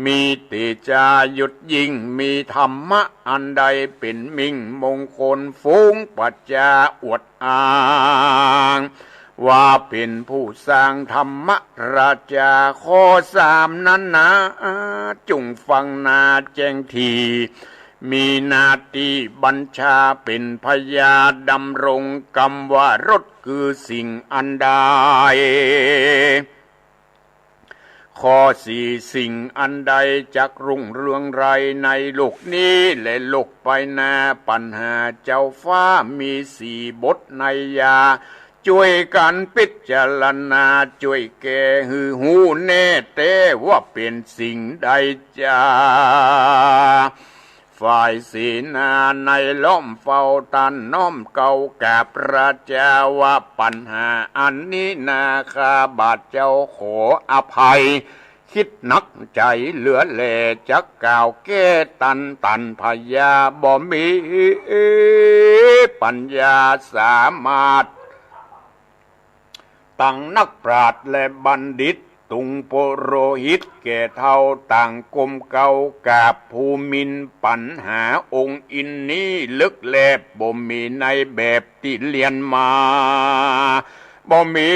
มีเตจายศยิ่ง มีธรรมะอันใดเป๋นมิ่งมงคล ฝูงประจาอวดอ้าง ว่าเป๋นผู้สร้างธรรมราชา ข้อสามนั้นนา จุ่งฟังนาแจ้งที มีหน้าตี้บัญชาเป๋นพญา ดำรงกำว่ารถคือสิ่งอันใด ข้อสี่ สิ่งอันใดจักรุ่งเรืองไร้ในโลกนี้และโลกไปหน้า ปัญหาเจ้าฟ้ามีสี่บทนัยยะ จ้วยกั๋นพิจารณา จ้วยแก้หื้อฮู้แน่แต๊ว่าเป๋นสิ่งใดจา ฝ่ายเสนาในล้อมเฝ้าต้านน้อมเกล้ากราบราชาว่า ปัญหาอันนี้นา ข้าบาทเจ้าขออภัย กึ๊ดหนักใจ๋เหลือแล จักกล่าวแก้ต้าน ต้านพญาบ่มีปัญญาสามารถ ตังนักปราชญ์และบัณฑิต ตุงปุโรหิตแก่เฒ่า ต่างก้มเกล้ากราบผู้มีปัญหาองค์อินทร์นี้ ลึกแลบบ่มีในแบบตี้เรียนมา บ่มี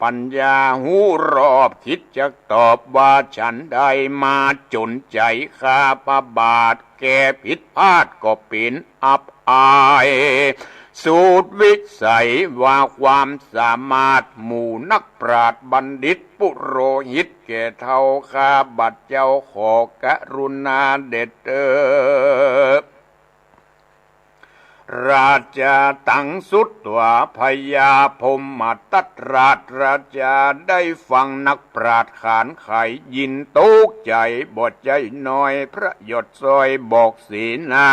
ปัญญาฮู้รอบ กึ๊ดจักตอบว่าฉันใด มาจ๋นใจ๋ข้าพระบาท แก้ผิดพลาดก็เป๋นอับอาย สุดวิสัยว่าความสามารถ หมู่นักปราชญ์บัณฑิตปุโรหิตแก่เฒ่า ข้าบาทเจ้าขอกรุณาเด็ดเต๊อะ ราชาตังสุตวา พญาพรหมทัตราชราชาได้ฟังนักปราชญ์ขานไขยินตกใจ๋บ่ใจ้น้อย พระหยดสร้อยบอกเสนา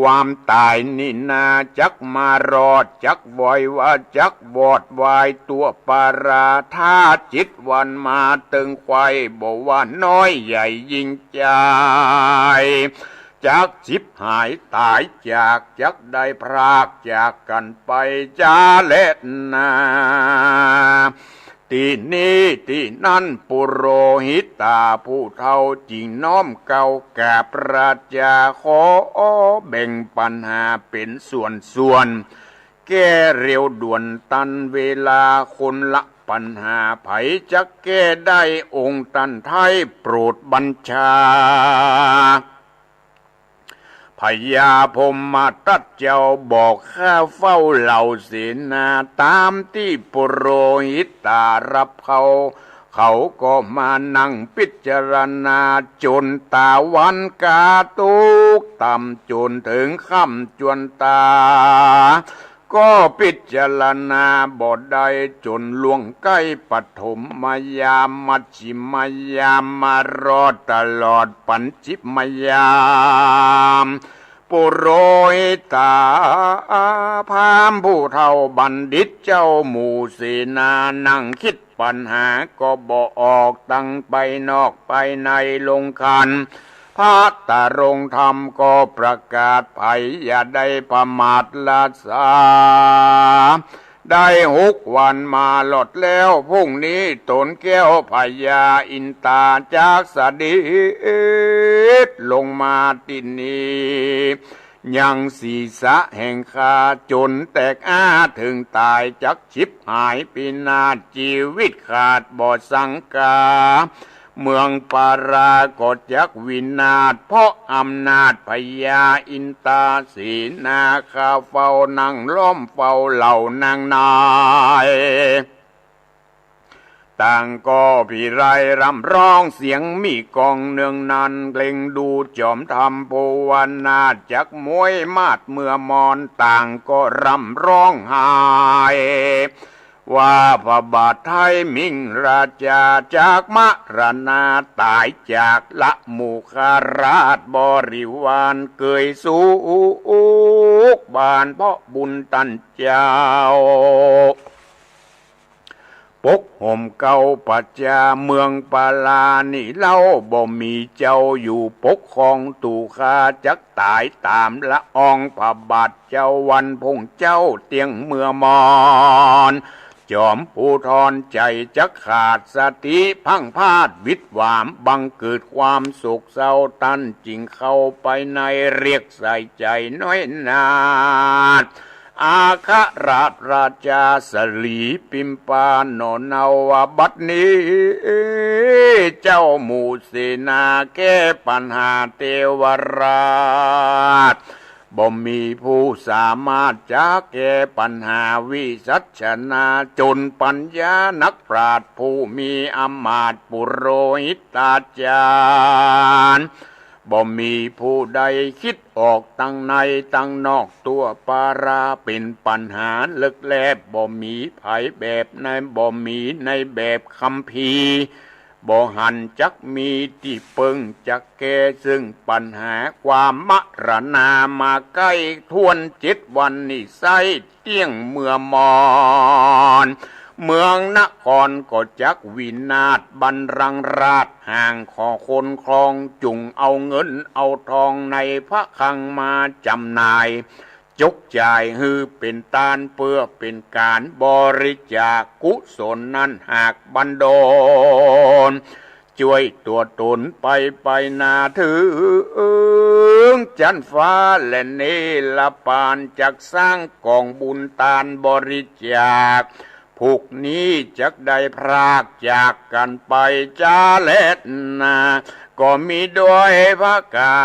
ความต๋ายนี้นาจักมารอด จักวอยว่าจักวอดวายตั๋วปารา ถ้าเจ็ดวันมาเติงไขว่ บ่ว่าน้อยใหญ่ยิ่งใจ๋ จักฉิบหายต๋ายจาก จักได้พรากจากกั๋นไปจาแลนา ตี้นี้ตี้นั้น ปุโรหิตาผู้เฒ่าจึงน้อมเกล้ากราบราชา ขอแบ่งปัญหาเป๋นส่วนๆ แก้เร็วด่วนตันเวลา คนละปัญหา ใผจักแก้ได้องค์ต้านไท้โปรดบัญชา พญาพรหมทัตเจ้าบอกข้าเฝ้าเหล่าเสนา ต๋ามตี้ปุโรหิตาฮับเข้า เขาก็มานั่งพิจารณาจ๋นต๋าวันกา ตกต่ำจ๋นเถิงค่ำจวนต๋า ก็พิจารณาบ่ได้จ๋นล่วงใก้ปฐมยาม มัชฌิมยาม มารอดตลอดปัญจมยาม ปุโรหิตาพราหมณ์ผู้เฒ่าบัณฑิตเจ้าหมู่เสนา นั่งกึ๊ดปัญหาก็บ่ออก ตังไปนอกไปในลงคัน พระตรงธรรมก็ประกาศ ใผอย่าได้ประมาทละสา ได้หกวันมาลอดแล้ว พรุ่งนี้ตนแก้วพญาอินตาจักเสด็จลงมาตี้นี่ ยังศีรษะแห่งข้าจนแตกอ้า เถิงต๋ายจักฉิบหายพินาศ จีวิตขาดบ่สังกา เมืองปาราก็จักวินาศ เพราะอำนาจพญาอินตาเสนา ข้าเฝ้านั่งล้อมเฝ้าเหล่านางนาย ต่างก็พิไรร่ำร้องเสียงมีกองเนืองนัน เกรงดูจอมธรรมผู้ว่านาถจักมวยมาดเมื่อมอน ต่างก็ร่ำร้องไห้ ว่าพระบาทไทยมิงราชาจักมรณาต๋ายจากละหมู่ข้าราชบริวารเกยสุขบานเพราะบุญต้านเจ้า ปกห่มเกล้าประจาเมืองปารานี่เล่า บ่มีเจ้าอยู่ปกครอง ตู่ข้าจักต๋ายต๋ามละอองพระบาทเจ้า วันพงเจ้าเตี้ยงเมือมอน จอมผู้ทอนใจ๋จักขาดสติพลั้งพลาดวิดหวาม บังเกิดความโศกเศร้า ต้านจึงเข้าไปในเรียกใส่ใจ๋น้อยนาถ อัครราชาสลีปิมปาหนอนาวา บัดนี้เจ้าหมู่เสนาแก้ปัญหาเทวราช บ่มีผู้สามารถจะแก้ปัญหาวิสัชนา จนปัญญานักปราชญ์ผู้มีอำมาตย์ปุโรหิตาจารย์ บ่มีผู้ใดคิดออกตังในตังนอก ตั๋วปาราเป๋นปัญหาเลิกแลบ บ่มีใผแบบใน บ่มีในแบบคัมภีร์ บ่หันจักมีตี้เปิ้งจักแก้ ซึ่งปัญหาความมรณามาใก้ถ้วนเจ็ดวันนี้ไส้ เตี้ยงเมือมอน เมืองนครก็จักวินาศ บัลลังก์ราชย์ห่าง ขอคนครองจุ่งเอาเงินเอาทองในพระคลังมาจ๋ำหน่าย จกจ่ายหื้อเป๋นตาน เปื้อเป๋นก๋านบริจาคกุศลนั้น หากบันดล จ้วยตั๋วต๋นไปไปนาเถิงจั๊นฟ้าและเนรปาน จักสร้างก๋องบุญตานบริจาค พวกนี้จักได้พรากจากกั๋นไปจ๊าแลนา ก็มีด้วยประก๋า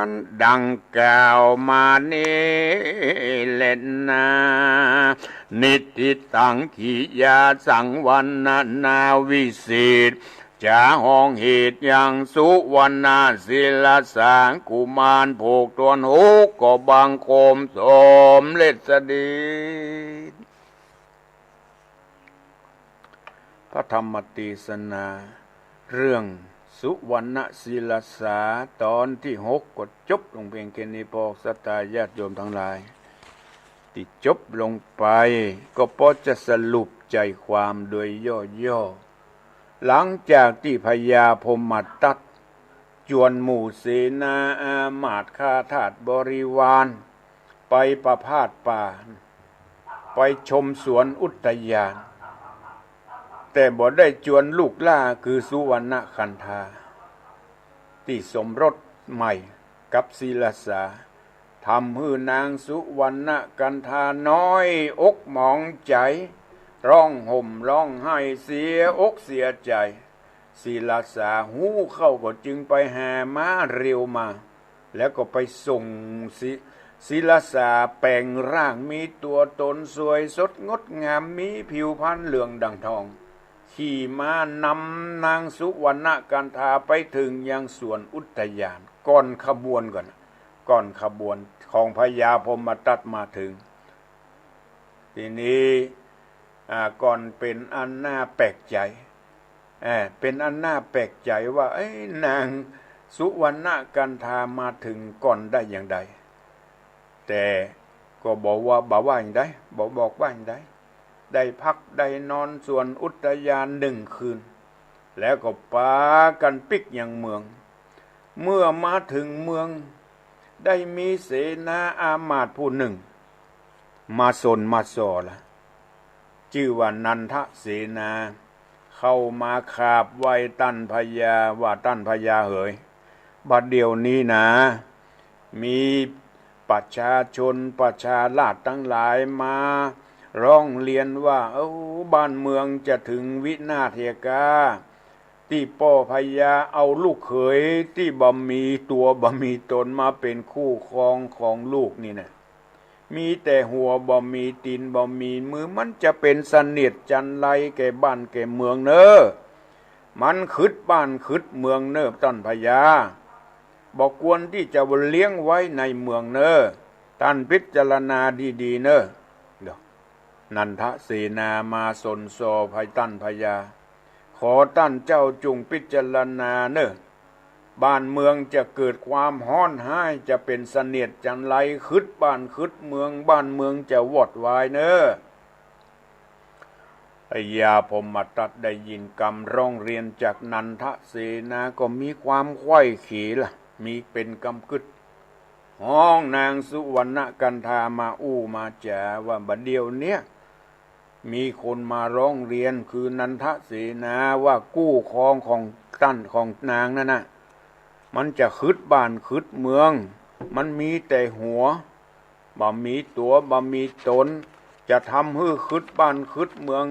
นดังกล่าวมานี้แลนา นิฏฐิตัง กิริยาสัง วรรณนาวิเศษ จ๋าห้องเหตุยังสุวรรณศิลสา กุมารผูกตวนหก ก็บังคมสมเร็จเสด็จ พระธรรมเตสนา เรื่องสุวรรณศิลสา ต๋อนตี้หก ก็จบลงเพียงแค่นี้ พวกศรัทธาญาติโยมตังหลาย ตี้จบลงไป ก็ปอจะสรุปใจ๋ความโดยย่อๆ หลังจากตี้พญาพรหมทัต จวนหมู่เสนาอามาตย์ข้าทาสบริวาร ไปประพาสป่า ไปชมสวนอุทยาน แต่บ่ได้จวนลูกหล้าคือสุวรรณคันธา ตี้สมรสใหม่กับศิลสา ทำหื้อนางสุวรรณคันธาน้อยอกหมองใจ๋ ฮ้องห่มฮ้องไห้เสียอกเสียใจ๋ ศิลสาฮู้เข้าก็จึงไปหาม้าเร็วมา แล้วก็ไปส่ง ศิ ศิลสาแป๋งร่างมีตั๋วต๋นสวยสดงดงาม มีผิวพรรณเหลืองดังทอง ขี่ม้านำนางสุวรรณคันธาไปเถิงยังสวนอุทยาน ก่อนขบวนก่อน ก่อนขบวนของพญาพรหมทัตมาเถิง ตี้นี้ อ่า ก่อนเป๋นอันน่าแปลกใจ๋ เอ่อ เป๋นอันน่าแปลกใจ๋ว่า เอ๊ะ นางสุวรรณคันธามาเถิงก่อนได้อย่างใด แต่ก็บ่ว่า บ่ว่าอย่างใด บ่บอกว่าอย่างใด ได้พักได้นอนสวนอุทยานหนึ่งคืน แล้วก็ปากั๋นปิ๊กยังเมือง เมื่อมาเถิงเมือง ได้มีเสนาอามาตย์ผู้นึ่ง มาสนมาส่อละ จื้อว่านันทเสนา เข้ามาขราบไหว้ต้านพญา ว่าต้านพญาเหย บัดเดี่ยวนี้นา มีประชาชนประชาราษฎร์ตังหลายมาฮ้องเรียนว่า โอ้ บ้านเมืองจะเถิงวินาศเหียก้า ตี้ป้อพญาเอาลูกเขยตี้บ่มีตั๋วบ่มีต๋นมาเป๋นคู่ครองของลูกนี่นะ มีแต่หัวบ่มีตี๋นบ่มีมือ มันจะเป๋นเสนียดจัญไรแก่บ้านแก่เมืองเน่อ มันขึดบ้านขึดเมืองเน่อต้านพญา บ่ควรตี้จะเลี้ยงไว้ในเมืองเน่อ ต้านพิจารณาดีๆ เน่อ นันทเสนามาสนส่อไปต้านพญา ขอต้านเจ้าจุ่งพิจารณาเน่อ บ้านเมืองจะเกิดความฮ้อนฮ้าย จะเป๋นเสนียดจัญไร ขึดบ้านขึดเมือง บ้านเมืองจะวอดวายเน่อ พญาพรหมทัตได้ยินกำฮ้องเรียนจากนันทเสนาก็มีความไขว้เขวละ มีเป๋นกำกึ๊ด ฮ้องนางสุวรรณกันธามาอู้มาจ๋าว่า บัดเดี่ยวเนี้ย มีคนมาฮ้องเรียนคือนันทเสนาว่าคู่ครองของต้านของนางนั้นนะ มันจะขึดบ้านขึดเมือง มันมีแต่หัว บ่มีตั๋วบ่มีต๋น จะทำหื้อขึดบ้านขึดเมือง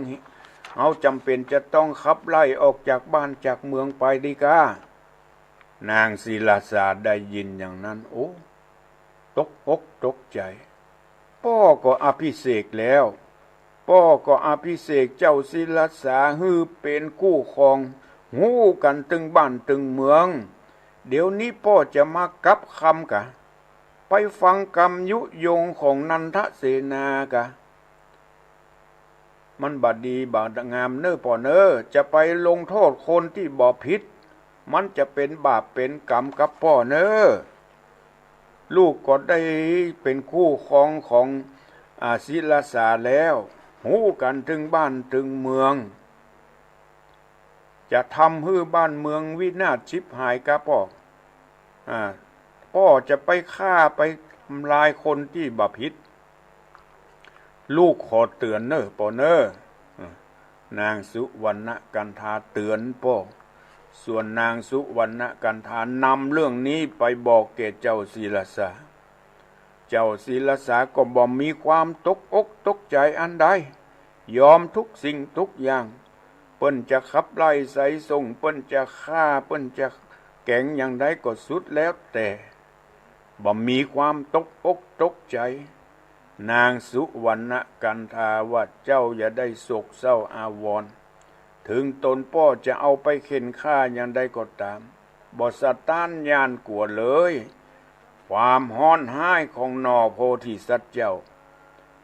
เฮาจ๋ำเป๋นจะต้องขับไล่ออกจากบ้านจากเมืองไปดีก้า นางศิลสาได้ยินอย่างนั้น โอ้ ตกอกตกใจ๋ ป้อก็อภิเษกแล้ว ป้อก็อภิเษกเจ้าศิลสาหื้อเป๋นคู่ครอง ฮู้กั๋นตึงบ้านตึงเมือง เดี๋ยวนี้ป้อจะมากับคำกา ไปฟังกำยุยงของนันทเสนากา มันบ่ดีบ่งามเน่อป้อเน่อ จะไปลงโต้ษคนตี้บ่ผิด มันจะเป๋นบาปเป๋นกรรมกับป้อเน่อ ลูกก็ได้เป๋นคู่ครองของ อ่า ศิลสาแล้ว ฮู้กั๋นตึงบ้านตึงเมือง จะทำหื้อบ้านเมืองวินาศฉิบหายกาป้อ อ่า ป้อจะไปฆ่าไปทำลายคนตี้บ่ผิด ลูกขอเตื๋อนเน่อป้อเน่อ อ่า นางสุวรรณกันธาเตื๋อนป้อ ส่วนนางสุวรรณกันธานำเรื่องนี้ไปบอกแก่เจ้าศิลสา เจ้าศิลสาก็บ่มีความตกอกตกใจ๋อันใด ยอมทุกสิ่งทุกอย่าง เปิ้นจะขับไล่ไสส่ง เปิ้นจะฆ่า เปิ้นจะแก๋งอย่างใดก็สุดแล้วแต่ บ่มีความตกอกตกใจ๋ นางสุวรรณกันธาว่า เจ้าอย่าได้โศกเศร้าอาวรณ์ เถิงตนป้อจะเอาไปเฆ่นฆ่าอย่างใดก็ต๋าม บ่สะต้านย้านกั๋วเลย ความฮ้อนฮ้ายของหน่อโพธิสัตว์เจ้า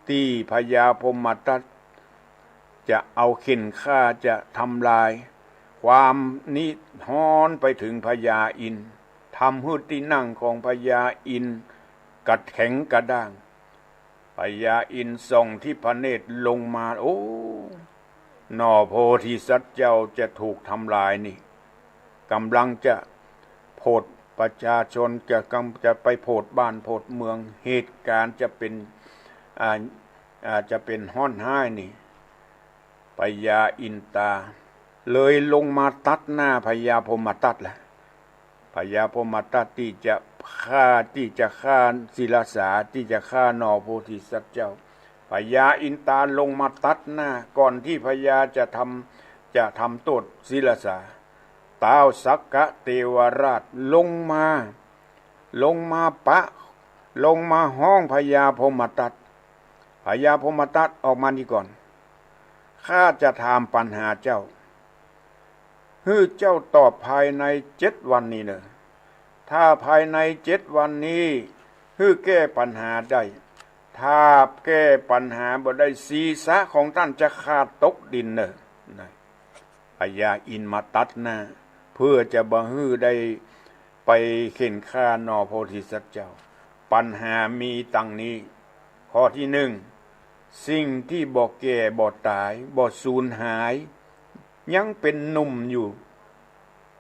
ตี้พญาพรหมทัตจะเอาเฆ่นฆ่าจะทำลาย ความนี้ฮ้อนไปเถิงพญาอินทร์ ทำหื้อตี้นั่งของพญาอินทร์กระแข็งกระด้าง พญาอินทร์ส่องทิพเนตรลงมา โอ้ หน่อโพธิสัตว์เจ้าจะถูกทำลายนี่ ก๋ำลังจะโผดประชาชน จะกำ จะไปโผดบ้านโผดเมือง เหตุก๋ารณ์จะเป๋น อ่า อ่า จะเป๋นฮ้อนฮ้ายนี่ พญาอินตาเลยลงมาตัดหน้าพญาพรหมทัตละ พญาพรหมทัตตี้จะฆ่า ตี้จะฆ่าศิลสา ตี้จะฆ่าหน่อโพธิสัตว์เจ้า พญาอินตาลงมาตัดหน้า ก่อนตี้พญาจะทำ จะทำโต้ษศิลสา ท้าวสักกะเตวราชลงมา ลงมาปะ ลงมาฮ้องพญาพรหมทัต พญาพรหมทัตออกมานี่ก่อน ข้าจะถามปัญหาเจ้า หื้อเจ้าตอบภายในเจ็ดวันนี้เน่อ ถ้าภายในเจ็ดวันนี้ หื้อแก้ปัญหาได้ ถ้าแก้ปัญหาบ่ได้ ศีรษะของต้านจะขาดตกดินเน่อ นะ พญาอินทร์มาตัดหน้า เพื่อจะบ่หื้อได้ไปเฆ่นฆ่าหน่อโพธิสัตว์เจ้า ปัญหามีตังนี้ ข้อตี้นึ่ง สิ่งตี้บ่แก่บ่ต๋าย บ่สูญหาย ยังเป๋นหนุ่มอยู่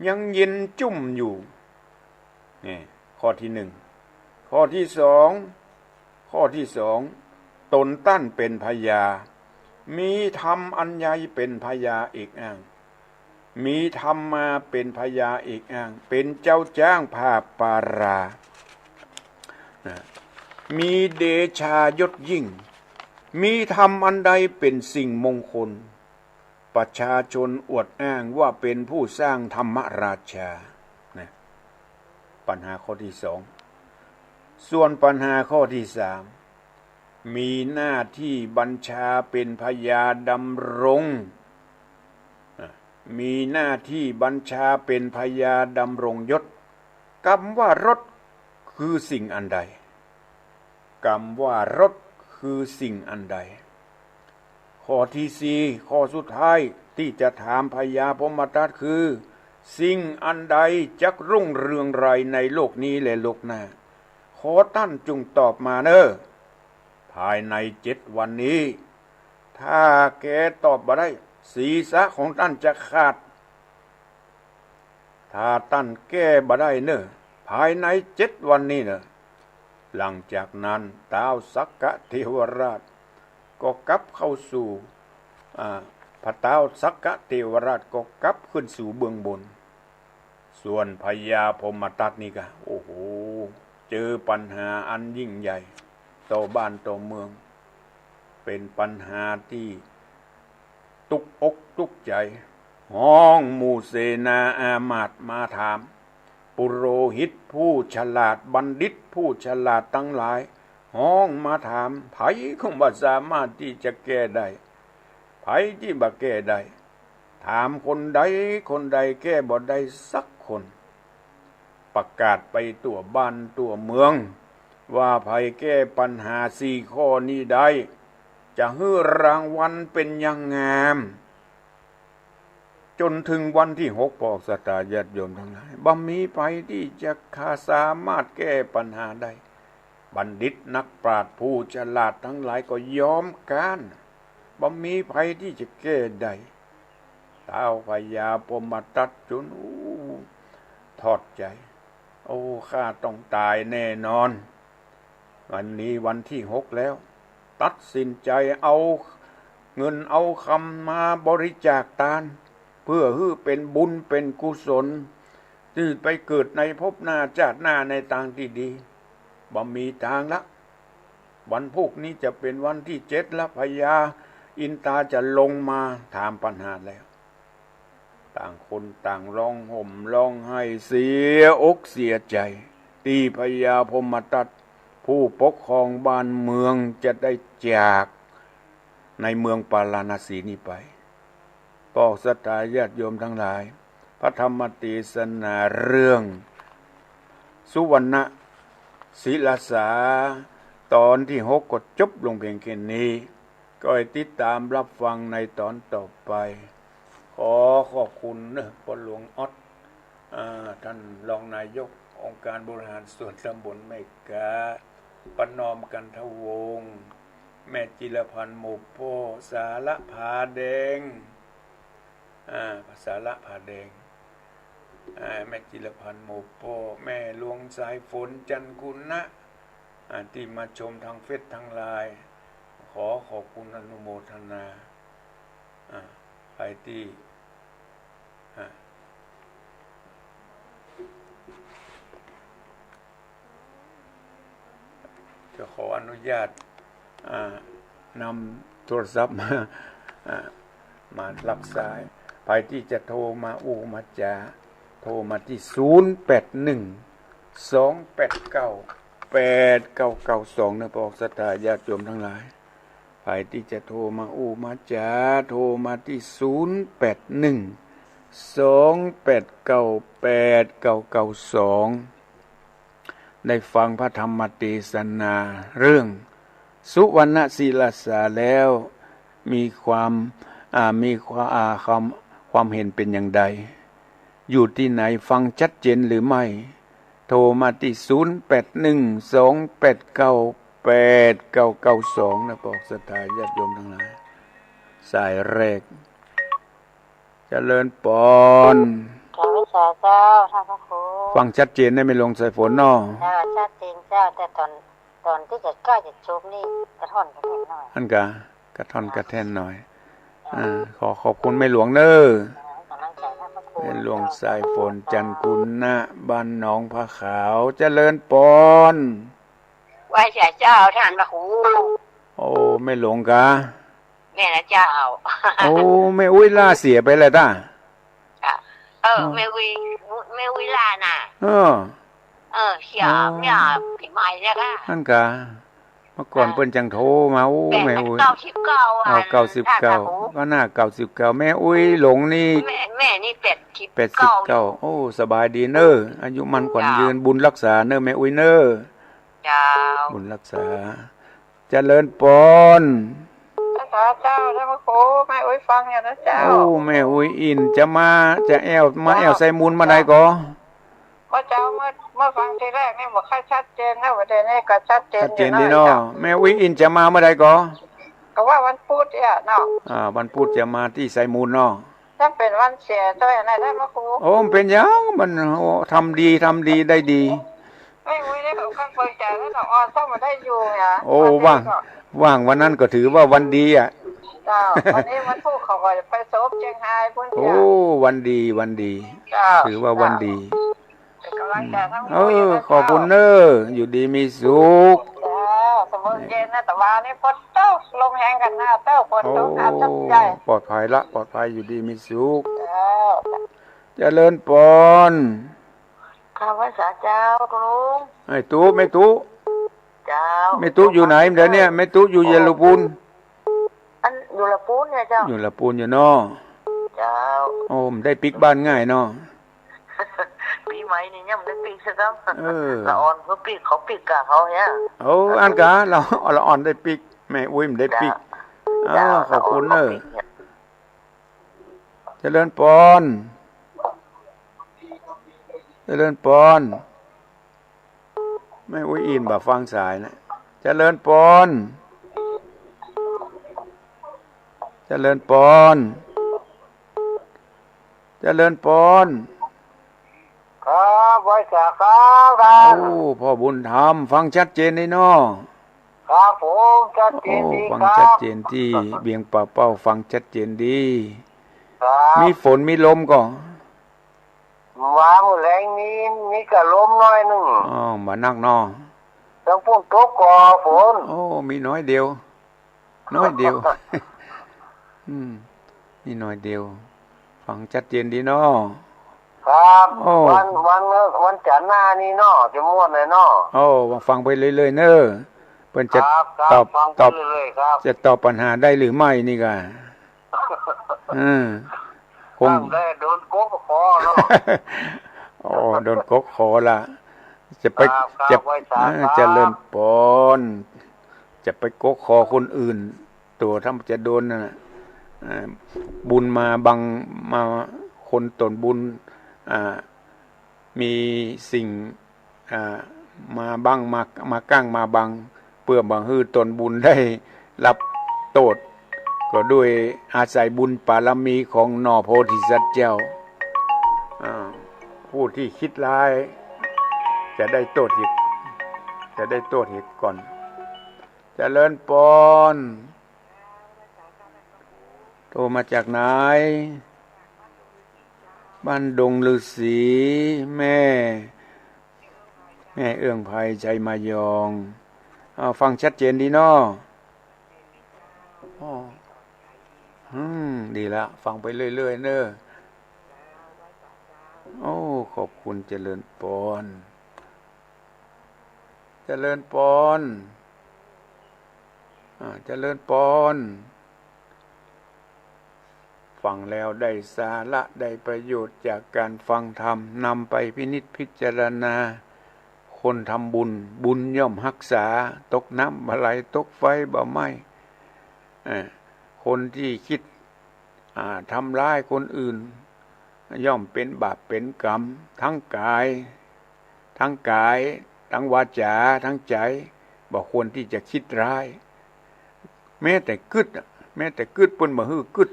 ยังเย็นจุ้มอยู่ เอ้อ ข้อตี้นึ่ง ข้อตี้สอง ข้อตี้สอง ต๋นต้านเป๋นพญา มีธรรมอันใดเป๋นพญาเอกอ้าง มีธรรมาเป๋นพญาเอกอ้าง เป๋นเจ้าจ๊างผ่าปารา นะ มีเดชายศยิ่ง มีธรรมอันใดเป๋นสิ่งมงคล ประชาชนอวดอ้างว่าเป๋นผู้สร้างธรรมราชา นะ ปัญหาข้อตี้สอง ส่วนปัญหาข้อตี้สาม มีหน้าตี้บัญชาเป๋นพญาดำรง อ่ะ มีหน้าตี้บัญชาเป๋นพญาดำรงยศ กำว่ายศคือสิ่งอันใด กำว่ายศคือสิ่งอันใด ข้อตี้สี่ ข้อสุดท้ายตี้จะถามพญาพรหมทัตคือ สิ่งอันใดจักรุ่งเรืองไกรในโลกนี้และโลกหน้า ขอต้านจุ่งตอบมาเน่อ ภายในเจ็ดวันนี้ ถ้าแกตอบบ่ได้ ศีรษะของต้านจะขาด ถ้าต้านแก้บ่ได้เน่อ ภายในเจ็ดวันนี้เน่อ หลังจากนั้น ต้าวสักกะเทวราชก็กลับเข้าสู่ อ่า พระต้าวสักกะเทวราชก็กลับขึ้นสู่เบื้องบน ส่วนพญาพรหมทัตนี่กะ โอ้โห เจอปัญหาอันยิ่งใหญ่ ต่อบ้านต่อเมือง เป๋นปัญหาตี้ตุ๊กอกตุ๊กใจ๋ ฮ้องหมู่เสนาอามาตย์มาถาม ปุโรหิตผู้ฉลาด บัณฑิตผู้ฉลาดตังหลาย ฮ้องมาถาม ใผของบ่สามารถตี้จะแก้ได้ ใผตี้บ่แก้ได้ ถามคนใดคนใดแก้บ่ได้สักคน ประกาศไปทั่วบ้านทั่วเมือง ว่าใผแก้ปัญหาสี่ข้อนี้ได้ จะหื้อรางวัลเป๋นอย่างงาม จ๋นเถิงวันตี้หก ปอกศรัทธาญาติโยมตังหลาย บ่มีใผตี้จะสามารถแก้ปัญหาได้ บัณฑิตนักปราชญ์ผู้ฉลาดตังหลายก็ยอมก๊าน บ่มีใผตี้จะแก้ได้ ต้าวพญาพรหมทัตจ๋น อู้ ถอดใจ๋ โอ้ ข้าต้องต๋ายแน่นอน วันนี้วันตี้หกแล้ว ตัดสินใจ๋เอาเงินเอากำมาบริจาคตาน เปื้อหื้อเป๋นบุญเป๋นกุศล ตี้ไปเกิดในภพหน้าจาติหน้าในตางตี้ดี บ่มีตางละ วันพูกนี้จะเป๋นวันตี้เจ็ดละ พญาอินทาจะลงมาถามปัญหาแล้ว ต่างคนต่างร้องห่มร้องไห้เสียอกเสียใจ๋ ตี้พญาพรหมทัตผู้ปกครองบ้านเมืองจะได้จากในเมืองปาราณสีนี้ไป ปอกศรัทธาญาติโยมตังหลาย พระธรรมเตสนาเรื่องสุวรรณศิลาสา ต๋อนตี้หกก็จบลงเปียงแค่นี้ ก็ให้ติดต๋ามฮับฟังในต๋อนต่อไป ขอขอบคุณเน่อ ป้อหลวงอ๊อด อ่า ต้านรองนายกองค์การบริหารส่วนต๋ำบลแม่ก๊า ป้านอม กันทวงศ์ แม่จิรพันธ์ หมู่ป้อ สาระผาแดง อ่า สาระผาแดง อ่า แม่จิรพันธ์ หมู่ป้อ แม่หลวงสายฝน จันทร์คุณนะ อ่า ตี้มาชมตางเฟซตางไลน์ ขอขอบคุณอนุโมทนา อ่า ไปตี้ อ่า จะขออนุญาต อ่า นำโทรศัพท์มา อ่า มาฮับสาย ใผตี้จะโทรมาอู้มาจ๋า โทรมาตี้ ศูนย์แปดหนึ่ง สองแปดเก้า แปดเก้าเก้าสอง เน่อ ปอกศรัทธาญาติโยมตังหลาย ใผตี้จะโทรมาอู้มาจ๋า โทรมาตี้ ศูนย์แปดหนึ่ง สองแปดเก้า แปดเก้าเก้าสอง ได้ฟังพระธรรมเตสนาเรื่องสุวรรณศิลาสาแล้ว มีความ อ่า มีความ อ่า ความ ความเห็นเป๋นอย่างใด อยู่ตี้ไหน ฟังชัดเจนหรือไม่ โทรมาตี้ ศูนย์แปดหนึ่ง สองแปดเก้า แปดเก้าเก้าสอง นะ ปอกศรัทธาญาติโยมตังหลาย สายแรก เจริญปอน กราบนมัสการเจ้า ท่านพระครู ฟังชัดเจนได้แม่หลวงสายฝนเนาะ เออ ชัดเจนเจ้า แต่ต๋อน ต๋อนตี้จะใก้จะจบนี่กระท่อนกระแท่นหน่อย อันกะ กระท่อนกระแท่นหน่อย เออ อ่า ขอขอบคุณแม่หลวงเน้อ เออ ก๋ำลังใจ๋ท่านพระครู แม่หลวงสายฝน จันทร์กุณะ บ้านหนองผาขาว เจริญปอน ไหว้สาเจ้าท่านพระครู โอ้ แม่หลวงกา แม่นละเจ้า โอ้ แม่อุ๊ยล่าเสียไปแล้วต้า จ้ะ เออ อ๋อ แม่อุ๊ย แม่อุ๊ยล่าน่ะ เออ เออ เสีย อ๋อ เมื่อปี๋ใหม่เนี่ยค่ะ อันกา เมื่อก่อน อ่า เปิ้นจังโทรมา โอ้ แม่อุ๊ย เก้าสิบเก้า อ๋อ อัน เก้าสิบเก้า ท่านพระครู ก็น่า เก้าสิบเก้า แม่อุ๊ยหลงนี่ แม่ แม่นี่ แปดสิบเก้า แปดสิบเก้า อยู่ โอ้ สบายดีเน้อ อายุมั่นขวัญยืน เจ้า บุญรักษาเน้อ แม่อุ๊ยเน้อ เจ้า บุญรักษา เจริญปอน รักษาเจ้า ท่านพระครู แม่อุ๊ยฟังอยู่นะเจ้า โอ้ แม่อุ๊ยอินจะมา จะแอ่ว มาแอ่วไซมูลเมื่อใดก่อ เมื่อเจ๊า เมื่อ เมื่อฟังทีแรกนี่บ่ค่อยชัดเจนนะ บ่าเดี๋ยวนี้ก็ชัดเจน ชัดเจนดีเนาะ อยู่นะเจ้า แม่อุ๊ยอินจะมาเมื่อใดก่อ ก็ว่าวันพุธเนี่ยเนาะ อ่า วันพุธจะมาตี้ไซมูลเนาะ ถ้าเป๋นวันเสียตวยอันไหนได้มะครู โอ้ มันเป๋นหยัง มัน โอ้ ทำดี ทำดี ได้ดี แม่อุ๊ยนี่เขาก็เปิดใจ๋แล้วเนาะ อ่อนต้องมาได้อยู่เนี่ย โอ้ วันนี้ก็ ว่าง ว่างวันนั้นก็ถือว่าวันดีอะ เจ้า วันนี้วันพุธเขาก็จะไปศพเจียงฮายพุ้น โอ้ เนี่ย วันดี วันดี เจ้า ถือว่าวันดี เจ้า เป๋นก๋ำลังใจ๋ทั้ง อืม หมู่ เออ อยู่นะเจ้า ขอบคุณเน้อ อยู่ดีมีสุข เจ้า สมบูรณ์เย็นนะ แต่ว่านี่ฝนตก ลมแฮงขนาดเต้อ ฝนตก โอ้ อาบน้ำใจ๋ ปลอดภัยละ ปลอดภัย อยู่ดีมีสุข เจ้า เจริญปอน ข้าพเจ้าเจ้า คุณลุง ไอ้ตุ๊ แม่ตุ๊ เจ้า แม่ตุ๊อยู่ไหนเดี๋ยวเนี้ย แม่ตุ๊อยู่เยอรปูน อันอยู่ละปูนเนี่ยเจ้า อยู่ละปูนอยู่เนาะ เจ้า โอ้ บ่ได้ปิ๊กบ้านง่ายเนาะ ปี๋ใหม่นี่ยังบ่ได้ปิ๊กสักกำ เออ ละอ่อนเขาปิ๊ก เขาปิ๊กกะเขาเนี่ย โอ้ อันกะ ละ ละอ่อนได้ปิ๊ก แม่อุ๊ยบ่ได้ปิ๊ก เจ้า อ้าว ขอบคุณเน้อ เขาปิ๊กเนี่ย เจริญปอน เจริญปอน แม่อุ๊ยอินบ่ฟังสายนะ เจริญปอน เจริญปอน เจริญปอน ครับ ไหว้สาครับท่าน โอ้ พ่อบุญธรรม ฟังชัดเจนดีเนาะ ครับผม ชัดเจนดีครับ โอ้ ฟังชัดเจนตี้เวียงป่าเป้า ฟังชัดเจนดี ครับ มีฝนมีลมก่อ วางแหลงมี มีกะลมหน้อยนึ่ง อ๋อ บ่หนักเนาะ จังฝนตกก่อฝน โอ้ มีน้อยเดียว น้อยเดียว อืม มีน้อยเดียว ฟังชัดเจนดีเนาะ ครับ โอ้ วัน วัน วันจันทร์หน้านี่เนาะ จะม่วนเลยเนาะ โอ้ ฟังไปเรื่อยๆ เน้อ เปิ้นจะ ครับ ครับ ตอบ ฟังไป ตอบ เรื่อยๆ ครับ จะตอบปัญหาได้หรือไม่นี่กะ เออ คง ตั้งแต่โดนกกคอเนาะ โอ้ โดนกกคอละ จะไป ครับ ครับ จะ ไหว้สา เออ ครับ เจริญปอน จะไปกกคอคนอื่น ตั๋วถ้าจะโดนน่ะ เอ่อ บุญมาบัง มา คนต๋นบุญ อ่า มีสิ่ง อ่า มาบัง มา มากั้งมาบัง เปื้อบ่หื้อต๋นบุญได้ฮับโต้ษ ก็ด้วยอาศัยบุญปารมีของหน่อโพธิสัตว์เจ้า อ่า ผู้ตี้คิดร้าย จะได้โต้ษเหีย จะได้โต้ษเหียก่อน เจริญปอน โทรมาจากไหน บ้านดงฤๅษี แม่ แม่เอื้องไพร ชัยมายอง อ้าว ฟังชัดเจนดีเนาะ อ้อ อืม ดีละ ฟังไปเรื่อยๆ เน้อ โอ้ ขอบคุณ เจริญปอน เจริญปอน อ่า เจริญปอน ฟังแล้วได้สาระ ได้ประโยชน์จากการฟังธรรม นำไปพินิจพิจารณา คนทำบุญ บุญย่อมฮักษา ตกน้ำบ่ไหล ตกไฟบ่ไหม้ เอ่อ คนที่คิด อ่า ทำร้ายคนอื่น ย่อมเป็นบาปเป็นกรรม ทั้งกาย ทั้งกาย ทั้งวาจา ทั้งใจ๋ บ่ควรตี้จะคิดร้าย แม้แต่กึ๊ดอะ แม้แต่กึ๊ดเปิ้นบ่หื้อกึ๊ด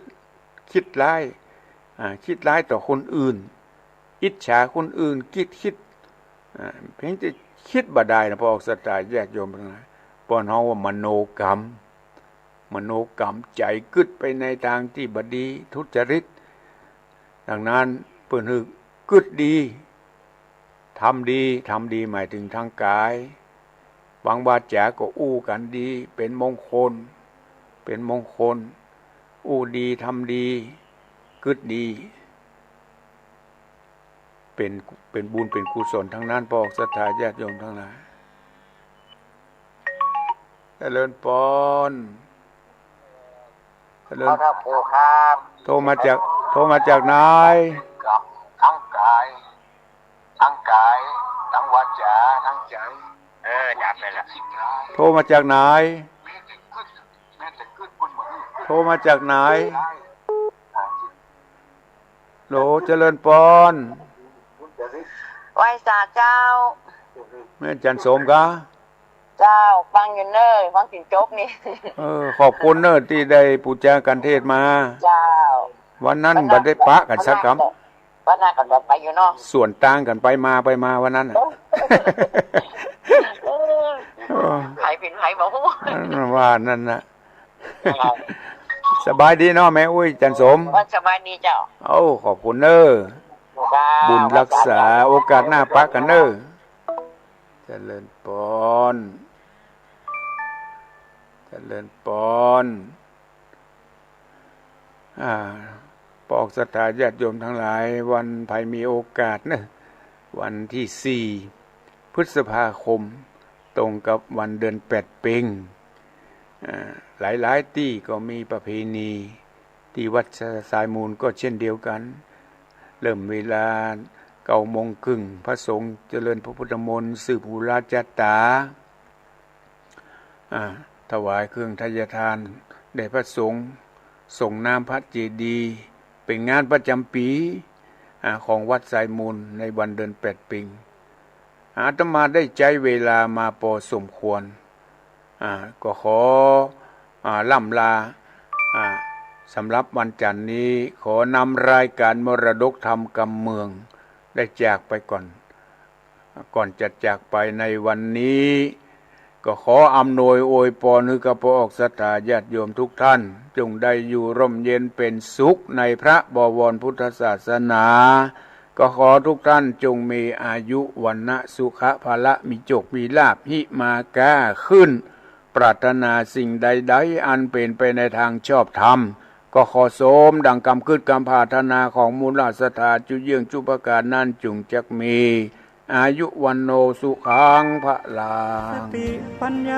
คิดร้าย อ่า คิดร้ายต่อคนอื่น อิจฉาคนอื่น คิด คิด อ่า เพียงแต่กึ๊ดบ่ได้นะ ป้อศรัทธาญาติโยมตังหลาย ป้อเฮาว่ามโนกรรม มโนกรรม ใจ๋กึ๊ดไปในตางตี้บ่ดี ทุจริต ดังนั้นเปิ้นหื้อกึ๊ดดี ทำดี ทำดีหมายเถิงตางก๋าย บางวาจาก็อู้กั๋นดี เป๋นมงคล เป๋นมงคล อู้ดี ทำดี กึ๊ดดี เป๋น เป๋นบุญเป๋นกุศลตังนั้น ป้อศรัทธาญาติโยมตังหลาย เจริญปอน เจริญ ครับ ครูครับ โทรมาจาก โทรมาจากไหน ครับ ตางก๋าย ตางก๋าย ตางวาจา ตางใจ๋ เออ ดับไปละ โทรมาจากไหน โทรมาจากไหน โหล เจริญปอน ไหว้สาเจ้า แม่จันสมกา เจ้า ฟังอยู่เน่อ ฟังจนจบนี่ เออ ขอบคุณเน่อตี้ได้ปู๋จากัณฑ์เทศน์มา เจ้า วันนั้นบ่ได้ปะกั๋นสักกำ วันนั้นก็ไปอยู่เนาะ สวนตางกั๋นไปมาไปมาวันนั้นน่ะ เออ เออ ใผเป๋นใผบ่ฮู้ ว่านั้นน่ะ ครับ สบายดีเนาะแม่อุ๊ย จันสม ว่าสบายดีเจ้า โอ้ ขอบคุณเน่อ เจ้า บุญรักษา โอกาสหน้าปะกั๋นเน่อ เจริญปอน เจริญปอน อ่า ป้อศรัทธาญาติโยมตังหลาย วันใผมีโอกาสเน่อ วันตี้สี่พฤษภาคม ตรงกับวันเดือนแปดเป็ง อ่า หลายๆ ตี้ก็มีประเพณี ตี้วัดทรายมูลก็เช่นเดียวกั๋น เริ่มเวลาเก้าโมงครึ่ง พระสงฆ์เจริญพระพุทธมนต์ สืบหูราชาต๋า อ่า ถวายเครื่องไทยทานแด่พระสงฆ์ ส่งน้ำพระเจดีย์ เป๋นงานประจ๋ำปี๋ อ่า ของวัดทรายมูลในวันเดือนแปดเป็ง อาตมาได้ใจ๊เวลามาปอสมควร อ่า ก็ขอ อ่า ล่ำลา อ่า สำหรับวันจันทร์นี้ ขอนำรายก๋านมรดกธรรมกำเมือง ได้จากไปก่อน ก่อนจะจากไปในวันนี้ ก็ขออำนวยอวยปอนหื้อกับป้อศรัทธาญาติโยมทุกท่าน จงได้อยู่ร่มเย็นเป๋นสุขในพระบวรพุทธศาสนา ก็ขอทุกท่านจงมีอายุ วรรณะ สุขะ พละ มีโจค มีลาภ หิมาก้าขึ้น ปรารถนาสิ่งใดๆ อันเป๋นไปในตางชอบธรรม ก็ขอสมดังกำกึ๊ดกำปรารถนาของหมู่เหล่าศรัทธาจุเยื่องจุประก๋านนั้น จุงจักมีอายุ วัณโณ สุขัง พลัง สติปัญญา